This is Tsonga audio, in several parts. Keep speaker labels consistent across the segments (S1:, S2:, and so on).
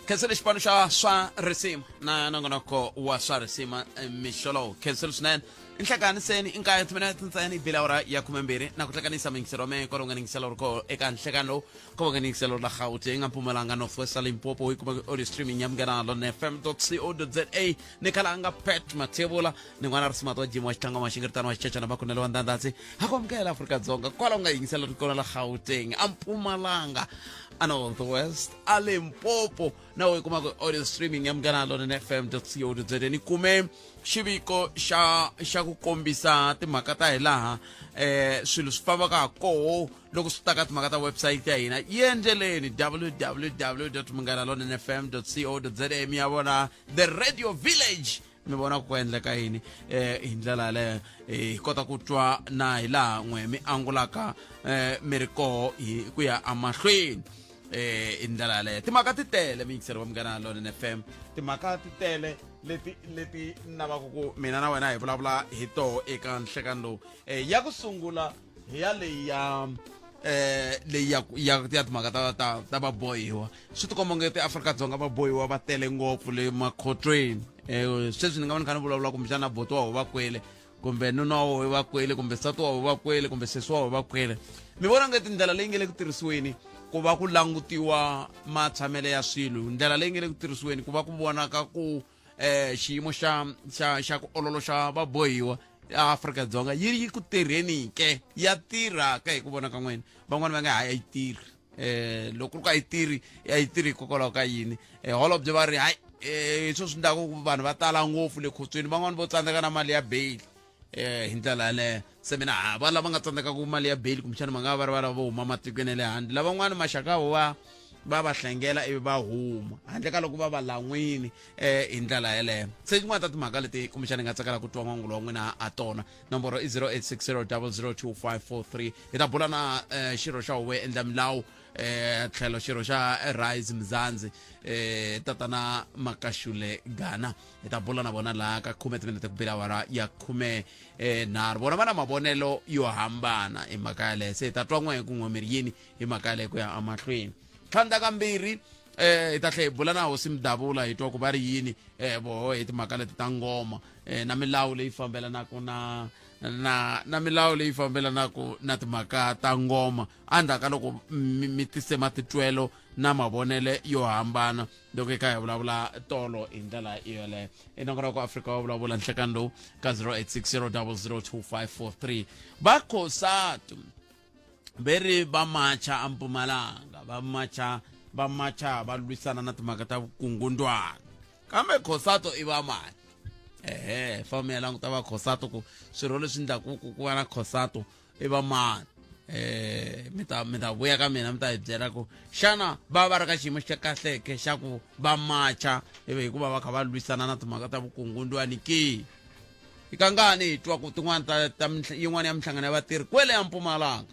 S1: Khensele xipano xa swa risima na nongonoko wa swa risima mixo lowu. Khensele swinene. I nhlekani seni i nkaye timinete ntsena yi bile awara ya 12 na ku hlekanisa miyingiselo wa mehe kwalomu nga ningiselo ri koho eka nhlekani lowu ko va nga ningiselo la Gauteng, Mpumalanga, North West, Limpopo. Hi kuma audio streaming ya Munghana Lonene FM co za. Ni khalanga Pat Mathebula ni n'wana risimato wa Jim wa Xitlangwa wa Xingiritano wa Xichechana Makunele wa Ndandhatsi ha ku amukela Afrika-Dzonga kwala u nga yingisela ri kona la Gauteng, a Mpumalanga, a North West, a Limpopo na u yi kumaka audio streaming ya Munghana Lonene FM co za. Ni kume xiviko xa ku kombisa timhaka ta hi laha swilo swi fambaka ha koho loko swi ta ka timhaka ta website ya hina. Yi endleleni www munghana lonene fm co za, mi ya vona the radio village, mi vona ku endleka yini hi ndlela yaleyo. Hi kota ku twa na hi laha n'we mi angulaka mi ri koho hi ku ya emahlweni hi ndlela yaleyo. Timhaka ti tele, miyingiseri wa Munghana Lonene FM, timhaka ti tele leti ni lavaka ku mina na wena hi vulavula hi toho eka nhlekani lowu. Ya ku sungula hi ya leyi ya leyi ya timhaka ta vabohiwa. Swi tikomba nge ti-Afrika-Dzonga vabohiwa va tele ngopfu le makhotsweni. Sweswi ni nga va ni kha ni vulavula kumbexana boti wa va kwele, kumbe nuna wa va kwele, kumbe nsati wa va kwele, kumbe sesi wa va kwele. Mi vona nge tindlela leyi nge le ku tirhisiweni ku va ku langutiwa matshamele ya swilo, ndlela leyi nge le ku tirhisiweni ku va ku vonaka ku xiyimo xa ku ololoxa vabohiwa Afrika-Dzonga yi yi ku tirheni ke, ya tirha ka hi ku vona ka n'wina? Van'wani va nga hayi, a yi tirhi. Loko ku ri ku a yi tirhi, a yi tirhi hikokwalaho ka yini? Holobye va ri hayi, swo swi ndlaku ku vanhu va tala ngopfu le khotsweni, van'wani vo tsandzeka na mali ya bail hi ndlela yaleyo. Se mina ha va lava nga tsandzekaka mali ya bail kumbexana va nga va ri va lava vo huma matikweni ya le handle, lavan'wani maxaka va va va hlengela ivi va huma handle ka loko va va lan'wini hi ndlela yeleyo. Se yin'wana ta timhaka leti kumbexana hi nga tsakela ku twa n'wangulo wa n'wina ha tona, nomboro i 0860 002543. Hi ta bula na xirho xa huvo endla milawu tlhelo xirho xa Rise Mzansi, tatana Makashule Gana. Hi ta bula na vona laha ka 10 timinete ku bela awara ya 13. Vona va na mavonelo yo hambana hi mhaka yaleyo, se hi ta twa n'we ku n'we mi ri yini hi mhaka yaleyo ku ya emahlweni. Tlhandlakambirhi hi ta tlhela hi bula na hosi Mdavula, hi twa ku va ri yini voho hi timhaka leti ta ngoma na milawu leyi fambelanaka na milawu leyi fambelanaka na timhaka ta ngoma endzhaku ka loko mi tise matitwelo na mavonele yo hambana loko hi kha hi vulavula tolo hi ndlela yoleyo. I nongonoko Afrika wa Vulavula nhlekani lowu ka 0860 002543. Va Cosatu ve ri va macha eMpumalanga, va macha va lwisana na timhaka ta vukungundwani, kambe Khosato i va mani? Ehe, fa mi ya languta va Khosato ku swirho leswi ndlaku ku va na Khosato i va mani. Mi ta vuya ka mina mi ta hi byela ku xana va va ri ka xiyimo xa kahleke xa ku va macha ivi hikuva va kha va lwisana na timhaka ta vukungundwani ke? Hi kangani hi twa ku tin'wana ta yin'wana ya minhlangano ya vatirhi kwele ya Mpumalanga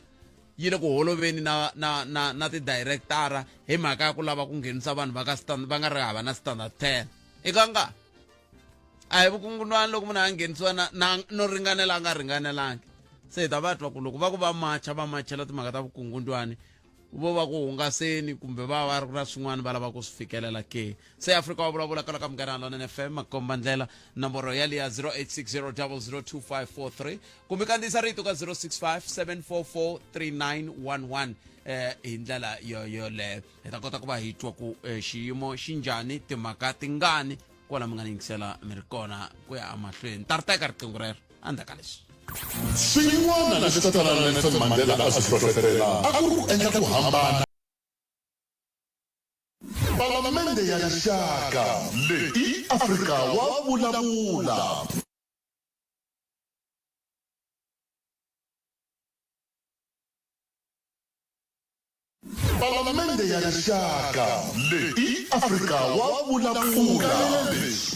S1: yi le ku holoveni na tidirectara hi mhaka ya ku lava ku nghenisa vanhu va ka va nga ri hava na standard 10. I kangani? A hi vukungundwani loko munhu a nghenisiwa na no ringanela a nga ringanelangi? Se hi ta va twa ku loko va ku va macha, va machela timhaka ta vukungundwani, vo va ku hungaseni kumbe va va ri na swin'wana va lava ku swi fikelela ke? Se Afrika wa Vulavula kwala ka Munghana Lonene FM, makomba ndlela, nomboro yaliya 0860 002543, kumbe kandziyisa rito ka 065 744 3911. Hi ndlela yoyoleyo hi ta kota ku va hi twa ku xiyimo xi njhani, timhaka tingani kwala mi nga ni yingisela mi ri kona ku ya emahlweni. Ta ri teka riqingho rero endzhaku ka leswi.
S2: Swin'wana leswi Tatana Nelson Mandela a swi hlohlotela a ku ri ku endla ku hambana. Palamende ya Rixaka, leyi i Afrika wa Vulavula. Palamende ya Rixaka, leyi i Afrika wa Vulavula.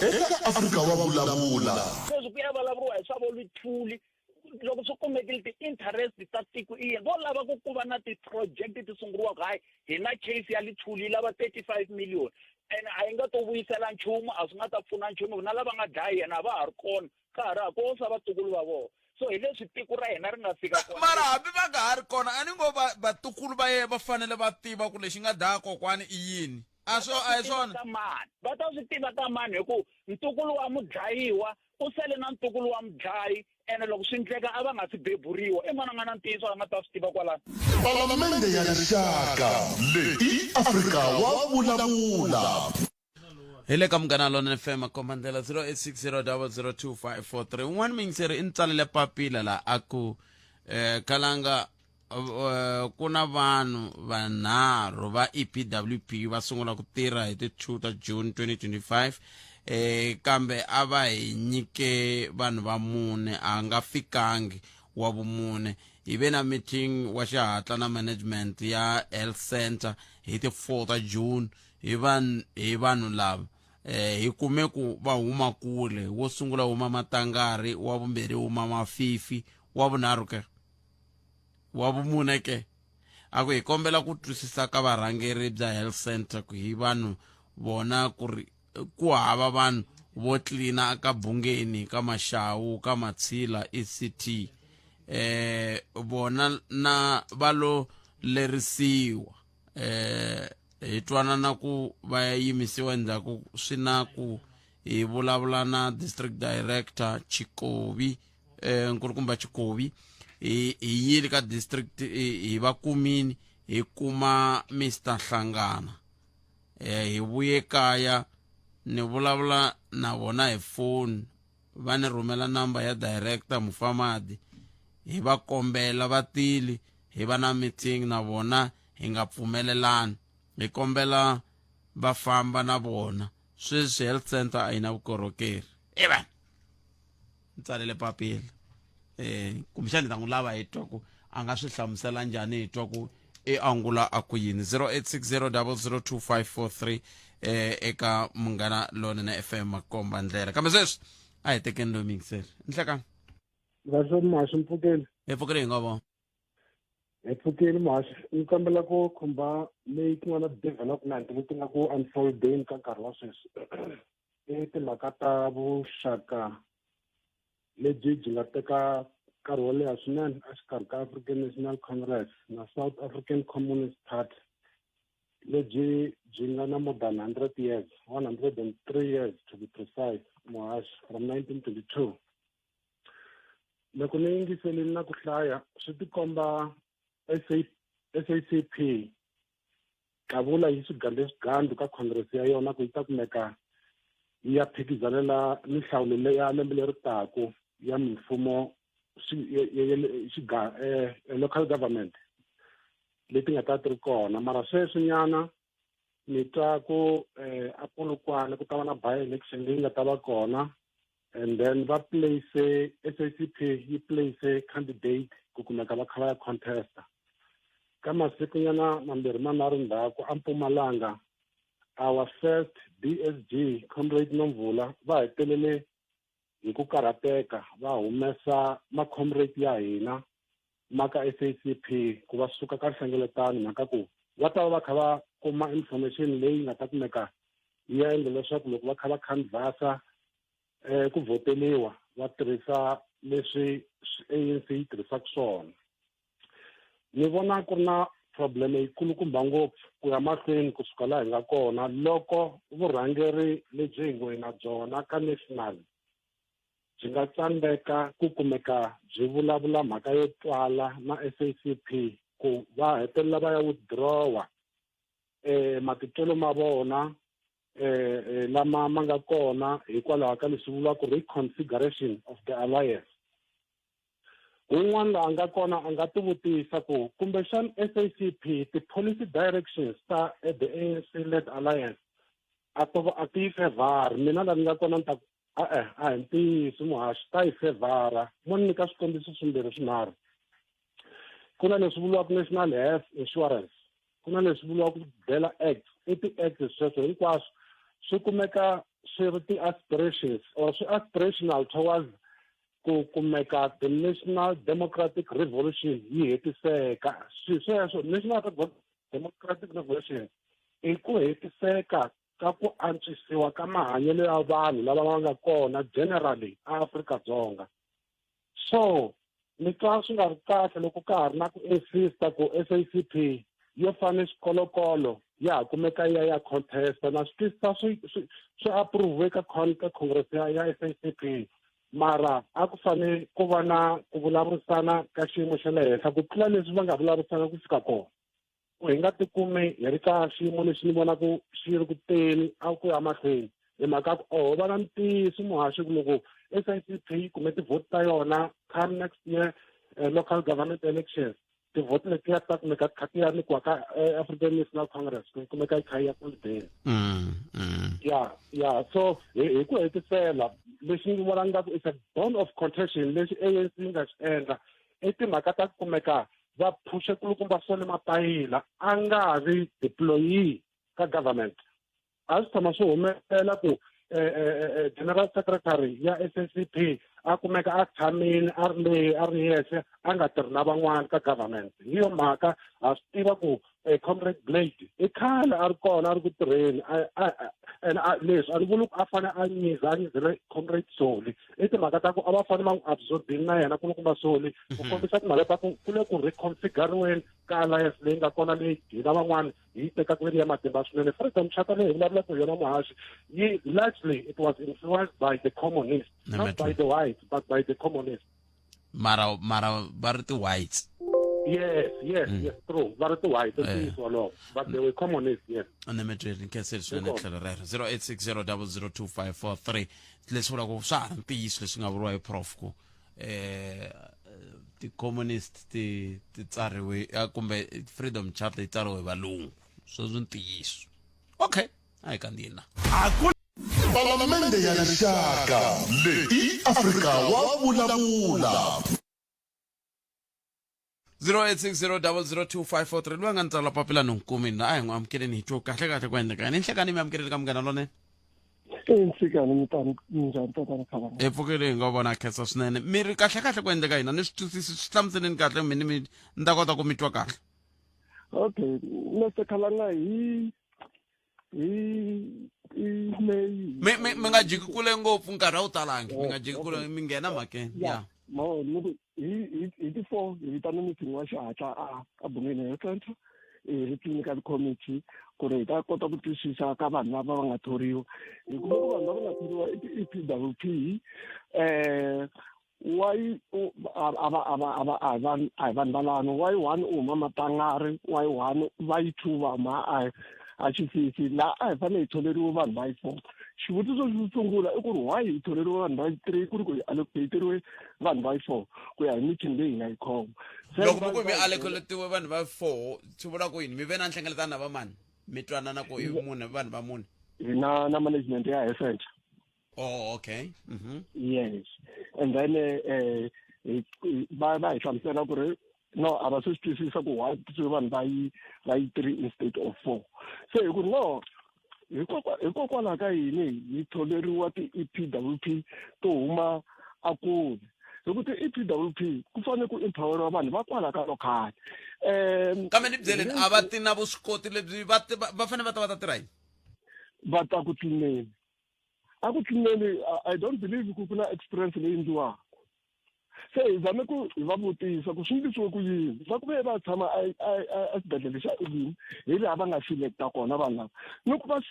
S2: Eka Afrika wa Vulavula.
S3: Sweswi ku ya vulavuriwa hi swa vo Luthuli, loko swi kumekile ti-interest ta tiko i yini? Vo lava ku ku va na ti-project ti sunguriwaka. Hayi, hi na case ya Luthuli, yi lava 35 million. Ene a yi nga to vuyisela nchumu, a swi nga ta pfuna nchumu, na lava nga dlaya yena a va ha ri kona, ka ha ri ha ko sa vatukulu va vona. So hi leswi tiko ra hina ri nga fika kona.
S1: Mara hambi va nga ha ri kona, a ni ngo va vatukulu va yena va fanele va tiva ku lexi nga dlaya kokwani i yini. A swo a hi swona.
S3: Ta mani? Va ta swi tiva ta mani? Hi ku ntukulu wa mudlayiwa u sele na ntukulu wa mudlayi, ene loko swi ndleka a va nga si beburiwa. I mani a nga na ntiyiso a nga ta swi tiva kwalano?
S2: Palamende ya Rixaka leyi i Afrika wa vulavula.
S1: Hi le ka Munghana Lonene FM, makombandlela 0860002543. Un'wana muyingiseri i ni tsalele papila la a ku kalanga ku na vanhu vanharhu va EPWP va sungula ku tirha hi ti 2 ta June 2025, kambe a va hi nyike vanhu va mune, a nga fikangi wa vumune. Hi ve na meeting wa xihatla na management ya health center hi ti 4 ta June hi vanhu hi vanhu lava hi kume ku va huma kule. Wo sungula huma Matangari, wa vumbirhi huma Mafifi, wa vunharhu ke wa vumune ke. A ku hi kombela ku twisisa ka varhangeri bya health center ku hi vanhu vona ku ri ku hava vanhu vo tlilina ka Bungeni, ka Maxawu, ka Matshila, ect. Vona na va lo lerisiwa hi twanana ku va ya yimisiwa endzhaku swi na ku hi vulavula na district director Chikovi, nkulukumba Chikovi. Hi yile ka district, hi va kumini, hi kuma Mr Hlangana. Hi vuye kaya ni vulavula na vona hi phone, va ni rhumela number ya director Mufamadi, hi va kombela va tili hi va na meeting na vona, hi nga pfumelelani, hi kombela va famba na vona. Sweswi health center a yi na vukorhokeri. Eva ni tsalele papila, kumbexani hi ta n'wi lava hi twa ku a nga swi hlamusela njhani, hi twa ku i angula a ku yini. 0860002543 eka Munghana Lonene FM, makomba ndlela. Kambe sweswi a hi tekeni loyi miyingiseri. Nhlekani.
S4: Vaxo Muhaxi, mpfukeni.
S1: Hi pfukile, hi nga vona.
S4: Hi pfukile Muhaxi. Ni kombela ku khumba leyi ku nga na development leti nga ku unfoldeni ka nkarhi wa sweswi. I timhaka ta vuxaka lebyi byi nga teka nkarhi wo leha swinene exikarhi ka African National Congress na South African Communist Party, lebyi byi nga na more than 100 years, 103 years to be precise, Muhaxi, from 1922. Loko ni yingiselini na ku hlaya, swi tikomba SACP kavula yi swi gande swigandu ka congress ya yona ku yi ta kumeka yi ya phikizanela minhlawulo leya lembe leri taku ya mimfumo local government leti nga ta ti ri kona. Mara sweswinyana ni twa ku a Polokwane ku ta va na by election leyi nga ta va kona, and then va place SACP yi place candidate ku kumeka va kha va ya contesta. Ka masikunyana mambirhi manharhu ndzhaku a Mpumalanga, our first DSG Comrade Nomvula va hetelele hi ku karhateka va humesa ma-comrade ya hina ma ka SACP ku va suka ka nhlengeletano, mhaka ku va ta va va kha va kuma information leyi nga ta kumeka yi ya endla leswaku loko va kha va canvasa ku vhoteliwa va tirhisa leswi ANC yi tirhisaka swona. Ni vona ku ri na problem yikulukumba ngopfu ku ya mahlweni kusuka laha hi nga kona loko vurhangeri lebyi hi ngo hi na byona ka national byi nga tsandzeka ku kumeka byi vulavula mhaka yo twala na SACP ku va hetelela va ya withdrawa matitwelo ma vona lama ma nga kona hikwalaho ka leswi vuriwaka reconfiguration of the alliance. Wun'wana laha nga kona a nga tivutisa ku kumbexana SACP ti-policy directions ta the ANC led alliance a to a ti yi fevhari. Mina laha ni nga kona ni ta ku e-e, a hi ntiyiso Muhaxi, ta yi fevhara. Mo ni nyika swikombiso swimbirhi swinharhu. Ku na leswi vuriwaka National Health Insurance, ku na leswi vuriwaka BELA Act. I ti-act sweswo hinkwaswo swi kumeka swi ri ti-aspirations or swi aspirational towards ku kumeka the national democratic revolution yi hetiseka. Swi sweswo national democratic revolution i ku hetiseka. ka ku antswisiwa ka mahanyelo ya vanhu lava va nga kona generally aAfrika-Dzonga. So ni twa swi nga ri kahle loko ka ha ri na ku insista ku SACP yo fane xikolokolo ya ha kumeka yi ya ya contesta. Na swi twisisa swi swi swi approve ka con ka congress ya ya SACP, mara a ku fane ku va na ku vulavurisana ka xiyimo xa le henhla ku tlula leswi va nga vulavurisana ku fika kona, ku hi nga tikumi hi ri ka xiyimo lexi ni vonaku xi ri ku teni a ku ya mahlweni. Hi mhaka ku oho va na ntiyiso muhaxi ku loko SACP yi kume tivhoti ta yona come next year, local government elections, tivhoti letiya ta kumeka ti kha ti ya nyikiwa ka African National Congress, ku kumeka yi kha yi ya ku lideni. Ya ya, so hi ku hetisela lexi ni vona nga ku it's a bone of contention lexi ANC yi nga xi endla i timhaka ta ku kumeka va phushe kulukumba Solly Mapaila a nga vi deployee ka government. A swi tshama swi humelela ku general secretary ya SACP a kumeka a tshamile a ri leyi a ri yexe, a nga tirhi na van'wana ka government. Hi yo mhaka ha swi tiva ku comrade Blade i khale a ri kona a ri ku tirheni, and leswi a ni vuli ku a fane a nyiza a nyizele comrade Solly. I timhaka ta ku a va fane va n'wi absorbini na yena kulukumba Solly ku kombisa timhaka ta ku ku le ku reconfiguriweni ka alliance leyi nga kona leyi hina van'wana hi yi tekaka yi ri ya matimba swinene. Freedom Charter leyi hi vulavulaka hi yona, muhaxi, yi largely it was influenced by the communists, not by the whites but by the communists.
S1: Mara va ri ti-whites.
S4: Yes, true, va ri ti-white, ntiyiso wolowo, but they were communists, yes.
S1: Nemetweni nkhenseli swinene tlhelo rero. 0860 002 543. Leswi vulaka swa ha ri ntiyiso leswi nga vuriwa hi prof ku ti-communist ti tsariwe, kumbe Freedom Charter yi tsariwe hi valungu. Sweswo ntiyiso. Okay, a hi kandziyeni na
S2: Palamende ya Rixaka leyi i Afrika wa vulavula.
S1: 0860002543. Loyi a nga ni tsala papila ni n'wi kumini na a hi n'wi amukeleni hi twa kahle kahle ku endleka yini. Nhlekani mi amukeleni ka Munghana Lonene.
S5: Nsikani, mitani minjhani tatana Khabane?
S1: Hi pfukile, hi nga vona, khensa swinene. Mi ri kahle kahle ku endleka yini? A ni swi twisisi, swi hlamuseleni kahle mi ni mi ni ta kota ku mi twa kahle.
S5: Okay, Mr Khalanga, hi hi May.
S1: Mi nga jiki kule ngopfu, nkarhi a wu talangi. Mi nga jiki kule, mi nghena mhakeni ya.
S5: Mo ni ku hi ti-4 hi vitana meeting wa xihatla a Bungeni Health Center, hi ri clinical committee, ku ri hi ta kota ku twisisa ka vanhu lava va nga thoriwa. Hi kuma ku vanhu lava nga thoriwa i ti-EPWP, why a va a va a va a hi vanhu, a hi vanhu valano. Why one u huma Matangari, why one va yi two va huma a Xisisi, laha a hi fanele hi tholeriwe vanhu va yi 4. Xivutiso xo sungula i ku ri why hi tholeriwe vanhu va yi 3, ku ri ku hi allocateriwe vanhu va yi 4 ku ya hi meeting leyi hi nga yi khoma.
S1: Loko mi ku mi allocatiwe vanhu va 4, swi vula ku yini? Mi ve na nhlengeletano na va mani mi twanana ku i mune, vanhu va mune?
S5: Hi na management ya health center.
S1: Oh, okay.
S5: Yes, and then va hi hlamusela ku ri no, a va se swi twisisa ku why tisiwe vanhu va yi 3 instead of 4. Se hi ku no, hikokwalaho ka yini hi tholeriwa ti-EPWP to huma a kule? Hi ku ti-EPWP ku fanele ku empoweriwa vanhu va kwala ka local.
S1: Kambe ni byeleni, a va ti na vuswikoti lebyi va fanele va ta va ta tirha yini?
S5: Va ta ku tlineni, a ku tlineni I don't believe ku na experience leyi endliwaka. Se hi zame ku hi va vutisa ku swi endlisiwe ku yini, va ku ve va tshama a xibedhlele xa Elim, hi laha va nga selecta kona vanhu lava. Ni ku va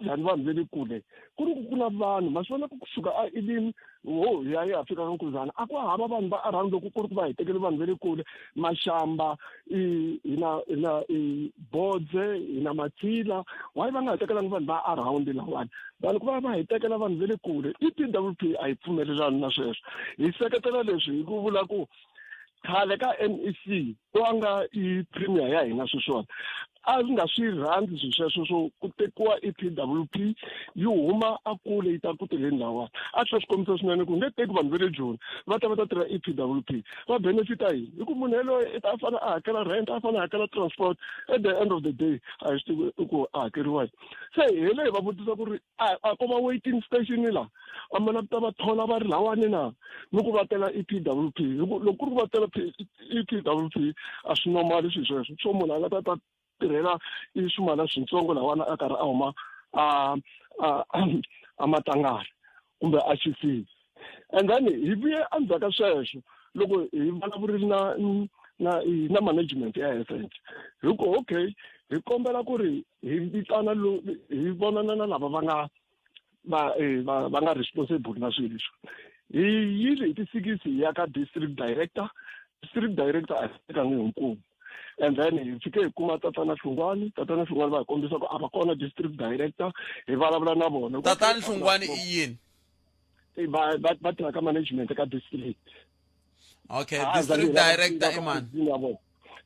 S5: njhani vanhu ve le kule, ku ri ku na vanhu ma swi vona ku kusuka a Elim ho hi ya hi ya fika ka Nkuzana, a ku hava vanhu va around. Loko ku ri ku va hi tekele vanhu ve le kule, Mashamba, hi na i Bodze, hi na Matsila, why va nga hi tekelangi vanhu va around lawani? Vanhu ku va va hi tekela vanhu ve le kule, EPWP a hi pfumelelani na sweswo. Hi seketela leswi hi ku vula ku khale ka MEC loyi a nga i premier ya hina sweswiwani a nga swi rhandzi swilo sweswo swo ku tekiwa EPWP yi huma a kule yi ta ku tirheni lawani. A tlhela swi kombisa swinene ku nge teki vanhu va le Joni va ta va ta tirha EPWP, va benefita yini? Hi ku munhu yaloye i ta fanele a hakela rent, a fanele a hakela transport. At the end of the day a hi swi tivi i ku a hakeriwa yini. Se hi le hi va vutisa ku ri a ko va waiting station la, a ma la ku ta va thola va ri lawani na ni ku va tela EPWP? Hi ku loko ku ri ku va tela EPWP, a swi normal swilo sweswo swo munhu a nga ta tirhela i swimala swintsongo lawana a karhi a huma. A a a Matangari kumbe a Xisisi. And then hi vuye endzhaku ka sweswo loko hi vulavurile na na na management ya health center hi ku okay, hi kombela ku ri hi vitana hi vonana na lava va nga va eh, va va nga responsible na swilo leswi. Hi yile hi ti-6 hi ya ka district director. District director a hi tekangi hi nkumu, and then hi fike hi kuma Tatana Hlungwani. Tatana Hlungwani va hi kombisa ku a va kona district director, hi vulavula na vona.
S1: Tatana Hlungwani i yini?
S5: Va va va tirha ka management ka district.
S1: Okay, district director i mani?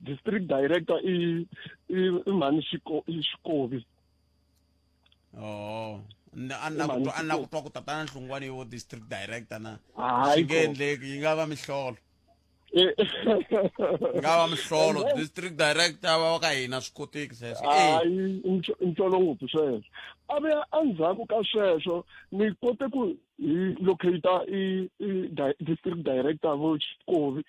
S5: District director i mani Xikovi.
S1: Oh, a na ku twa, a na ku twa ku Tatana Hlungwani yo district director na swi nge endleki, yi nga va mihlolo, yi nga va mihlolo. District director va ka hina swi koteki sweswo.
S5: Hayi, ntsolo ngopfu sweswo. A vuya endzhaku ka sweswo ni kote ku hi locate i district director vo Xikovi,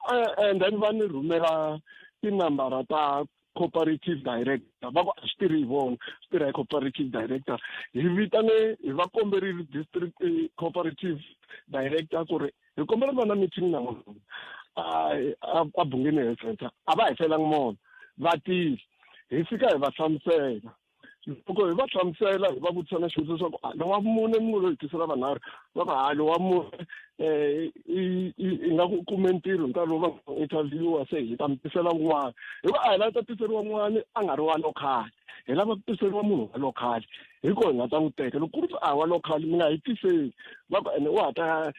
S5: and then va ni rhumela tinambara ta cooperative director. Va ku a swi tirhi hi vona, swi tirha hi cooperative director. Hi vitane, hi va komberile district cooperative director ku ri hi kombela ku va na meeting na vona a Bungeni Health Center. A va hi felangi mona, va tile. Hi fika hi va hlamusela. Loko hi va hlamusela, hi va vutisa na xivutiso swa ku lowa mune mi ngo hi tisela vanharhu, va ku hayi, lowa mune i nga ku kume ntirho nkarhi lowu va nga interviewa, se hi ta mi tisela wun'wana. Hi ku a hi lava ta tiseriwa wun'wana a nga ri wa local, hi lava ku tiseriwa munhu wa local, hi koho hi nga ta n'wi teka. Loko ku ri a wa local, mi nga hi tiseli. Va ku ene wa ha ta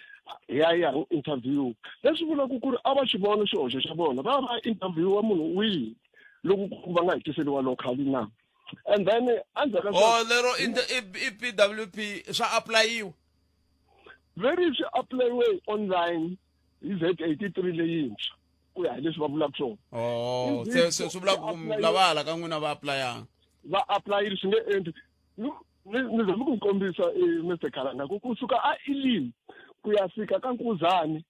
S5: hi ya ya interview. Leswi vulaka ku ri a va xi vona xihoxo xa vona, va va interviewa munhu wihi loko ku va nga hi tiseli wa local na. And then endzhaku ka
S1: Oh, lero i PWP swa applyiwa?
S5: Very, swi applyiwe online hi Z83 leyintshwa, ku ya hi leswi va vulaka swona.
S1: Oh, se se swi vula ku lava hala ka n'wina va applyanga?
S5: Va applyile, swi nge endli. Ni zama ku kombisa, Mr Khalanga, ku kusuka a Elim ku ya fika ka Nkuzani,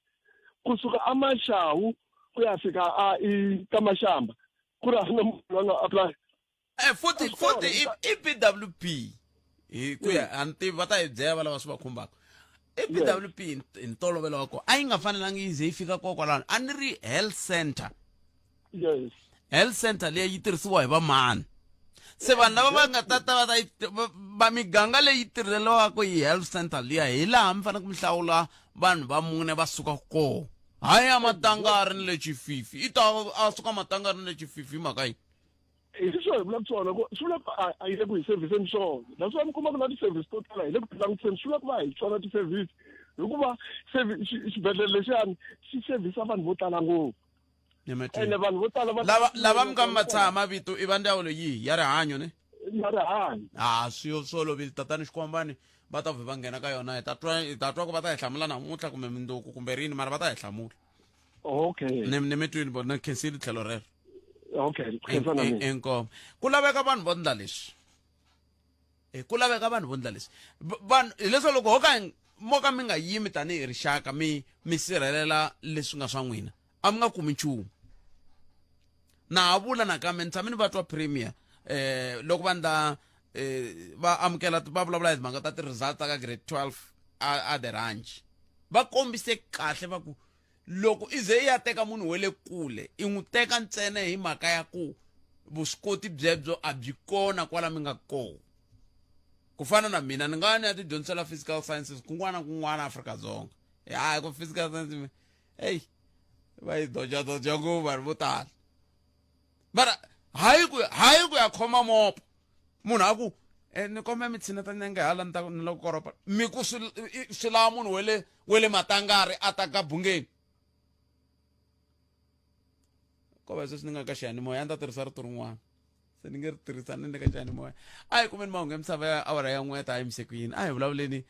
S5: kusuka a Mashawu ku ya fika a i ka Mashamba, ku ri hava munhu loyi a nga apply.
S1: Futhi futhi i PWP, hi ku ya a ni tivi, va ta hi byela va lava swi va khumbaka. I PWP hi ntolovelo wa kona a yi nga fanelangi yi ze yi fika kokwalano. A ni ri health center?
S5: Yes.
S1: Health center leyi yi tirhisiwa hi vamani? Se vanhu lava va nga ta ta va ta va miganga leyi tirheliwaka hi health center liya, hi laha mi fanele mi hlawula vanhu va mune va suka kona, hayi a Matangari ni le Xififi. I ta a suka Matangari ni le Xififi hi mhaka yini?
S5: Hi sweswo hi vulaka swona, ku swi vula ku a yi le ku hi serviceni swona. That's why mi kuma ku na ti-service to tala hi le ku ti langutiseni. Swi vula ku va hi tsona ti-service, hikuva xibedhlele lexiyani xi servisa vanhu vo tala ngopfu, ene vanhu vo tala va
S1: lava lava mi nga mi va tshaha mavito i va ndzawulo yihi ya rihanyo ne?
S5: Ya rihanyo.
S1: A swi swi olovile. Tatani Xikwambani va ta vhe va nghena ka yona, hi ta twa ku va ta hi hlamula namuntlha kumbe mindzuku kumbe rini, mara va ta hi hlamula.
S5: Okay.
S1: Ni mi twini bo, ni khensile tlhelo rero.
S5: Okay, khensa na mina.
S1: Inkomo. Ku laveka vanhu vo ndla leswi. Ku laveka vanhu vo ndla leswi. Vanhu hileswaku loko ho ka mo ka mi nga yimi tanihi rixaka mi sirhelela leswi nga swa n'wina, a mi nga kumi nchumu. Na ha vula nakambe, ni tshame ni va twa premier loko va ndla va amukela, va vulavula hi timhaka ta ti-results ta ka grade 12 a the ranch, va kombise kahle va ku loko i ze i ya teka munhu wa le kule, i n'wi teka ntsena hi mhaka ya ku vuswikoti byebyo a byi kona kwala mi nga kona. Ku fana na mina, ni nga ya ni ya ti dyondzisela physical sciences kun'wana na kun'wana Afrika-Dzonga. Ya ku physical science, hey, va yi dojadoja ngopfu vanhu vo tala, mara hayi ku ya khoma mopo, munhu a ku ni kombe mi tshineta nenge hala, ni ta ni loko koropa mi ku swi lava munhu wele Matangari a ta ka Bungeni. Ko va sweswi ni nga ka xiyanimoya, a ni ta tirhisa rito rin'wana, se ni nge ri tirhisa ni le ka xiyanimoya. A hi kumeni mahungu ya misava ya awara ya 1. Ta a yimise ku yini? A hi vulavuleni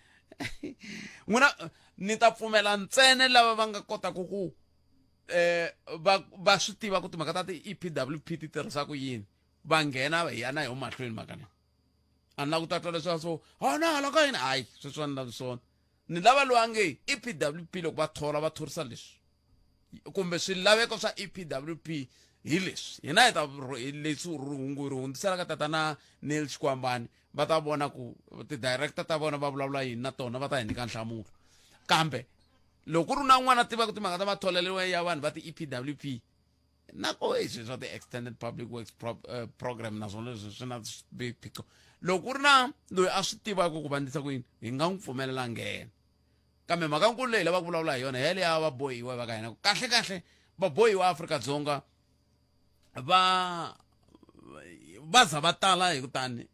S1: n'wina. Ni ta pfumela ntsena lava va nga kotaka ku va swi tiva ku timhaka ta ti-EPWP ti tirhisa ku yini, va nghena hi ya na yo mahlweni mhaka leyi. A ni lava ku ta twa leswaku so a na hala ka yini. Hayi, sweswi a ni lavi swona. Ni lava loyi a nge EPWP loko va thola, va thorisa leswi kumbe swilaveko swa EPWP. Hi leswi hina hi ta leswi hungu ri hundzisela ka tatana Neil Xikwambani, va ta vona ku ti-director ta vona va vulavula yini na tona, va ta hi nyika nhlamulo. Kambe loko ku ri na un'wana a tivaka timhaka ta matholelo ya vanhu va ti-EPWP na ko leswi swa ti-extended public works program, naswona leswi swi na swiphiqo, loko ku ri na loyi a swi tivaka ku va ndlisa ku yini, hi nga n'wi pfumelela nghena. Kambe mhaka nkulu leyi lavaka ku vulavula hi yona yaleya vabohiwa va ka hina, kahle kahle vabohiwa Afrika-Dzonga va za va tala hi kutani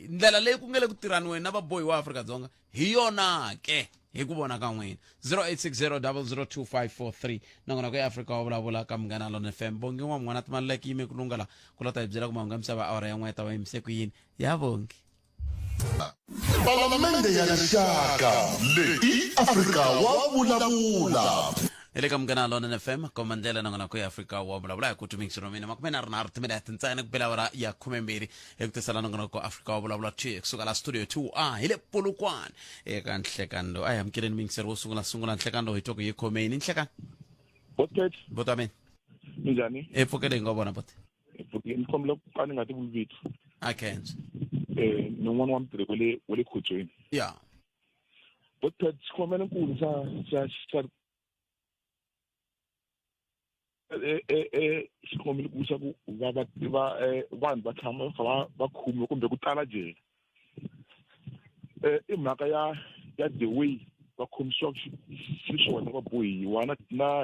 S1: ndlela leyi ku nge le ku tirhaniweni na vabohiwa Afrika-Dzonga hi yona ke hi ku vona ka n'wina. 0860002543 nongonoko ya Afrika wa vulavula ka Munghana Lone FM. Bongi n'wa n'wana timaluleke yime ku lunga la ku la ta hi byela ku mahungu ya misava awara ya n'we ta va yimise ku yini ya Bongi.
S2: Palamende ya Rixaka leyi i Afrika wa vulavula.
S1: Hi le ka Munghana Lonene FM, komba ndlela nongonoko ya Afrika wa vulavula hi ku tumingisi mina 33 timinete ntsena ku bela awara ya 12 hi ku tisela nongonoko Afrika wa vulavula 2 kusuka la studio 2 a hi le Polokwane eka nhlekani lowu. A hi amukeleni muyingiseri wo sungula sungula nhlekani lowu hi twa ku yi khomeni nhlekani.
S6: Botket.
S1: Bota mina.
S6: Minjhani?
S1: E pfukele hi nga vona bote.
S6: Ni kombela ku ka ni nga ti vuli vito.
S1: A khensa.
S6: Ni un'wana wa mutirhi wa le khotsweni. Botket, xikongomelo xa xikongomelo xa ku va vanhu va tshama va kha va khumiwa kumbe ku tala jele i mhaka ya the way va khomisiwaka xiswona va bohiwa na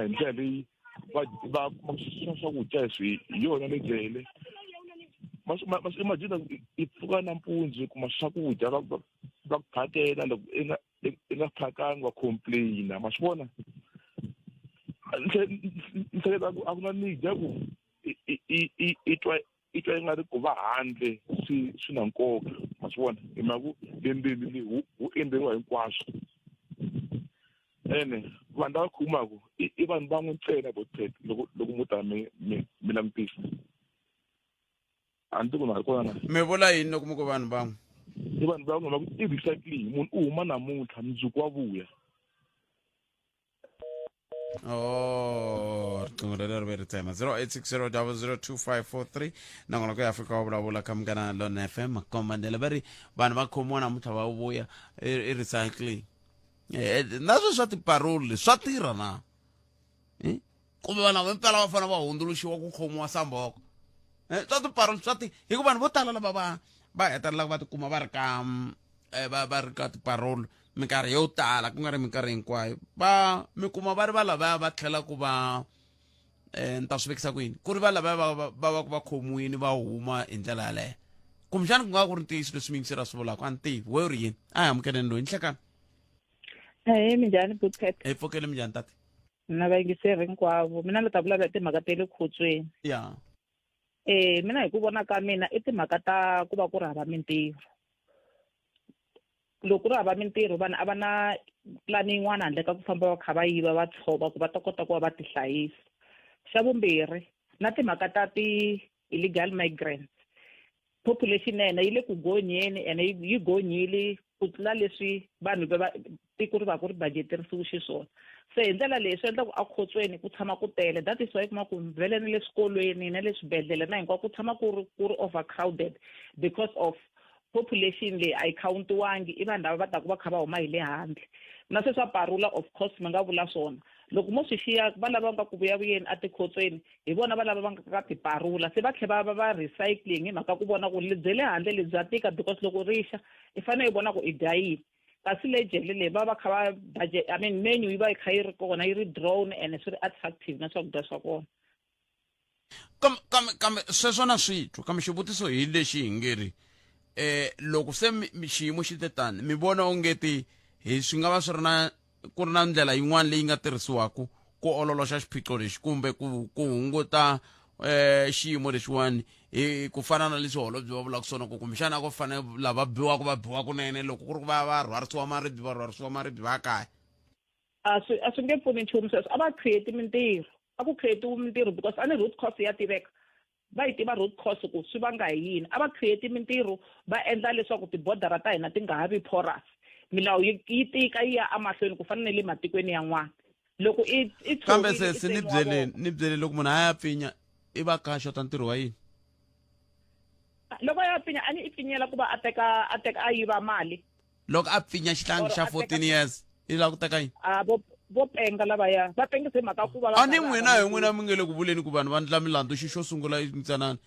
S6: hi ndlela leyi va kuma swakudya hi yona le jele. Ma swi imagine i pfuka nampundzu i kuma swakudya va ku phakela, loko i nga phakangi wa complaina. Ma swi vona, ni hleketa ku a ku na need ya ku i twa i nga ri ku va handle swi na nkoka. Ma swi vona, hi mhaka ku le ndzeni le hu endleriwa hinkwaswo, ene vanhu lava khomiwaka i vanhu van'we ntsena. Botpet, loko mo ta mi langutisa, a ni tivi ku na ri kona na.
S1: Mi vula yini loko mi ku vanhu van'we?
S6: I vanhu van'we, va ku i recycling. Munhu u huma namuntlha, mundzuku wa vuya.
S1: Oh, riqingho lero ri ve ri tsema. 0860002543 nongonoko ya Afrika wa vulavula ka Munghana Lone FM. Makombandlela va ri vanhu va khomiwa namuntlha va vuya, i recycling. Na sweswi swa tiparoli swa tirha na? Kumbe vanhu lava impela va fanele va hundzuluxiwa ku khomiwa samboko? Swa tiparoli swa ti hi ku vanhu vo tala lava va hetelelaka va tikuma va ri ka va ri ka tiparoli minkarhi yo tala, ku nga ri minkarhi hinkwayo, va mi kuma va ri va lavaya va tlhela ku va ni ta swi vekisa ku yini, ku ri va lavaya va va ku va khomiwini va huma hi ndlela yaleyo. Kumbexani ku nga ku ri ntiyiso leswi miyingiseri a swi vulaka, a ni tivi we ri yini. A hi amukeleni loyi. Nhlekani.
S7: Ahee, minjhani Butcat?
S1: Hi pfukele, minjhani tati?
S7: Na vayingiseri hinkwavo. Mina ni ta vulavula hi timhaka ta le khotsweni. Mina hi ku vona ka mina i timhaka ta ku va ku ri hava mintirho. Loko ku ri hava mintirho, vanhu a va na pulani yin'wana handle ka ku famba va kha va yiva, va tshova ku va ta kota ku va va tihlayisa. Xa vumbirhi, na timhaka ta ti-illegal migrants, population ya hina yi le ku gonyeni, ene yi gonyile ku tlula leswi vanhu va tiko ri va ku ri budgeterisiwe xiswona. Se hi ndlela leyi swi endla ku akhotsweni ku tshama ku tele. That is why kuma ku vhele na le swikolweni na le swibedhlele na hinkwako ku tshama ku ri overcrowded because of population leyi a yi khawuntiwangi, i vanhu lava va taku va kha va huma hi le handle. Na sweswi swa parula, of course mi nga vula swona, loko mo swi xiya va lava nga ku vuyavuyeni atikhotsweni hi vona va lava va nga ka tiparula, se va tlhela va va recycling hi mhaka ku vona ku lebyi le handle lebyi bya tika, because loko ri xa i fanele i vona ku i dya yini, kasi le jele leyi va va kha va budget, I mean menu yi va yi kha yi ri kona, yi ri drawn and swi ri attractive na swakudya swa kona.
S1: Kambe sweswo na swi twa, kambe xivutiso hi lexi hi nge ri loko se xiyimo xi te tani, mi vona ongeti hi swi nga va swi ri na ku ri na ndlela yin'wana leyi nga tirhisiwaka ku ololoxa xiphiqo lexi kumbe ku hunguta xiyimo lexiwani, hi ku fana na leswi holobye va vulaka swona, ku kumbexana ku fanele lava biwaka va biwa kunene, loko ku ri ku va rhwarisiwa maribye, va rhwarisiwa maribye va kaya?
S7: A swi nge pfuni nchumu sweswo. A va create mintirho, a ku create mintirho, because a ni root cause ya tiveka, va yi tiva root cause ku swi vanga hi yini. A va create mintirho, va endla leswaku tibodara ta hina ti nga ha vi porous, milawu yi tika yi ya emahlweni ku fana na le matikweni yan'wana. Loko i
S1: Kambe sesi, ni byeleni, ni byeleni, loko munhu a ya pfinya I va ka xota ntirho wa yini?
S7: Loko ya pfinya a ni i pfinyela ku va a teka a teka a yiva mali.
S1: Loko a pfinya xihlangi xa 14 years i lava ku teka yini?
S7: A vo vo penga lavaya va pengise hi mhaka ku va
S1: a ni n'wina hi n'wina mi nge le ku vuleni ku vanhu va ndla milandzu xi xo sungula ntsanana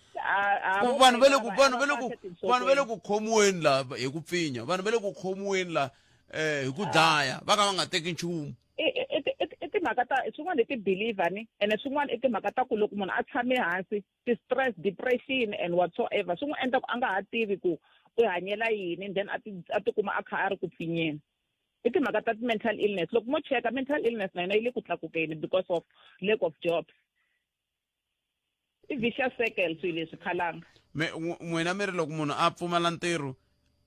S1: ku vanhu va le ku vanhu va le ku vanhu va le ku khomiweni la hi ku pfinya vanhu va le ku khomiweni la eh hi ku dlaya va ka va nga teki nchumu
S7: i timhaka ta swin'wana i ti-believer ni ene swin'wana i timhaka ta ku loko munhu a tshame hansi ti-stress depression and whatsoever swi n'wi endla ku a nga ha tivi ku u hanyela yini then a ti a tikuma a kha a ri ku pfinyeni i timhaka ta ti-mental illness loko mo cheka mental illness na yona yi le ku tlakukeni because of lack of jobs i vicious circle swilo leswi khalanga
S1: me n'wina mi ri loko munhu a pfumala ntirho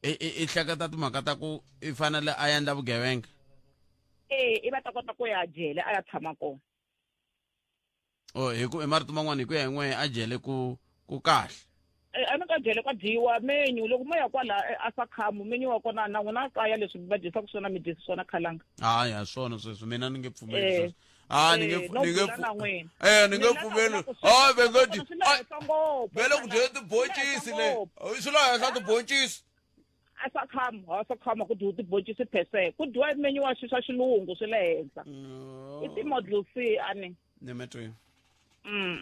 S1: i hleketa timhaka ta ku i fanele a endla vugevenga
S7: ee i va ta kota ku ya jele a ya tshama kona
S1: o hi ku hi marito man'wana hi ku ya hi n'we a jele ku ku kahle
S7: eh, a ni ka jele ka dyiwa menyu loko mo ya kwala eh, a sakhamu menyu wa kona na n'wina kaya leswi va dyisaka swona mi dyisi swona khalanga
S1: hayi a swona sweswo mina ni nge pfumeli eh, sweswo a ni nge ni nge eh ni nge pfumeli a ve nge dyi ve le ku dyeni tiboncisi le swi la henhla tiboncisi
S7: a swa khama a swa khama ku dyiwa tiboncisi phese ku dyiwa menyu wa swa xilungu swi le henhla i ti-model c ani
S1: Nemetweni.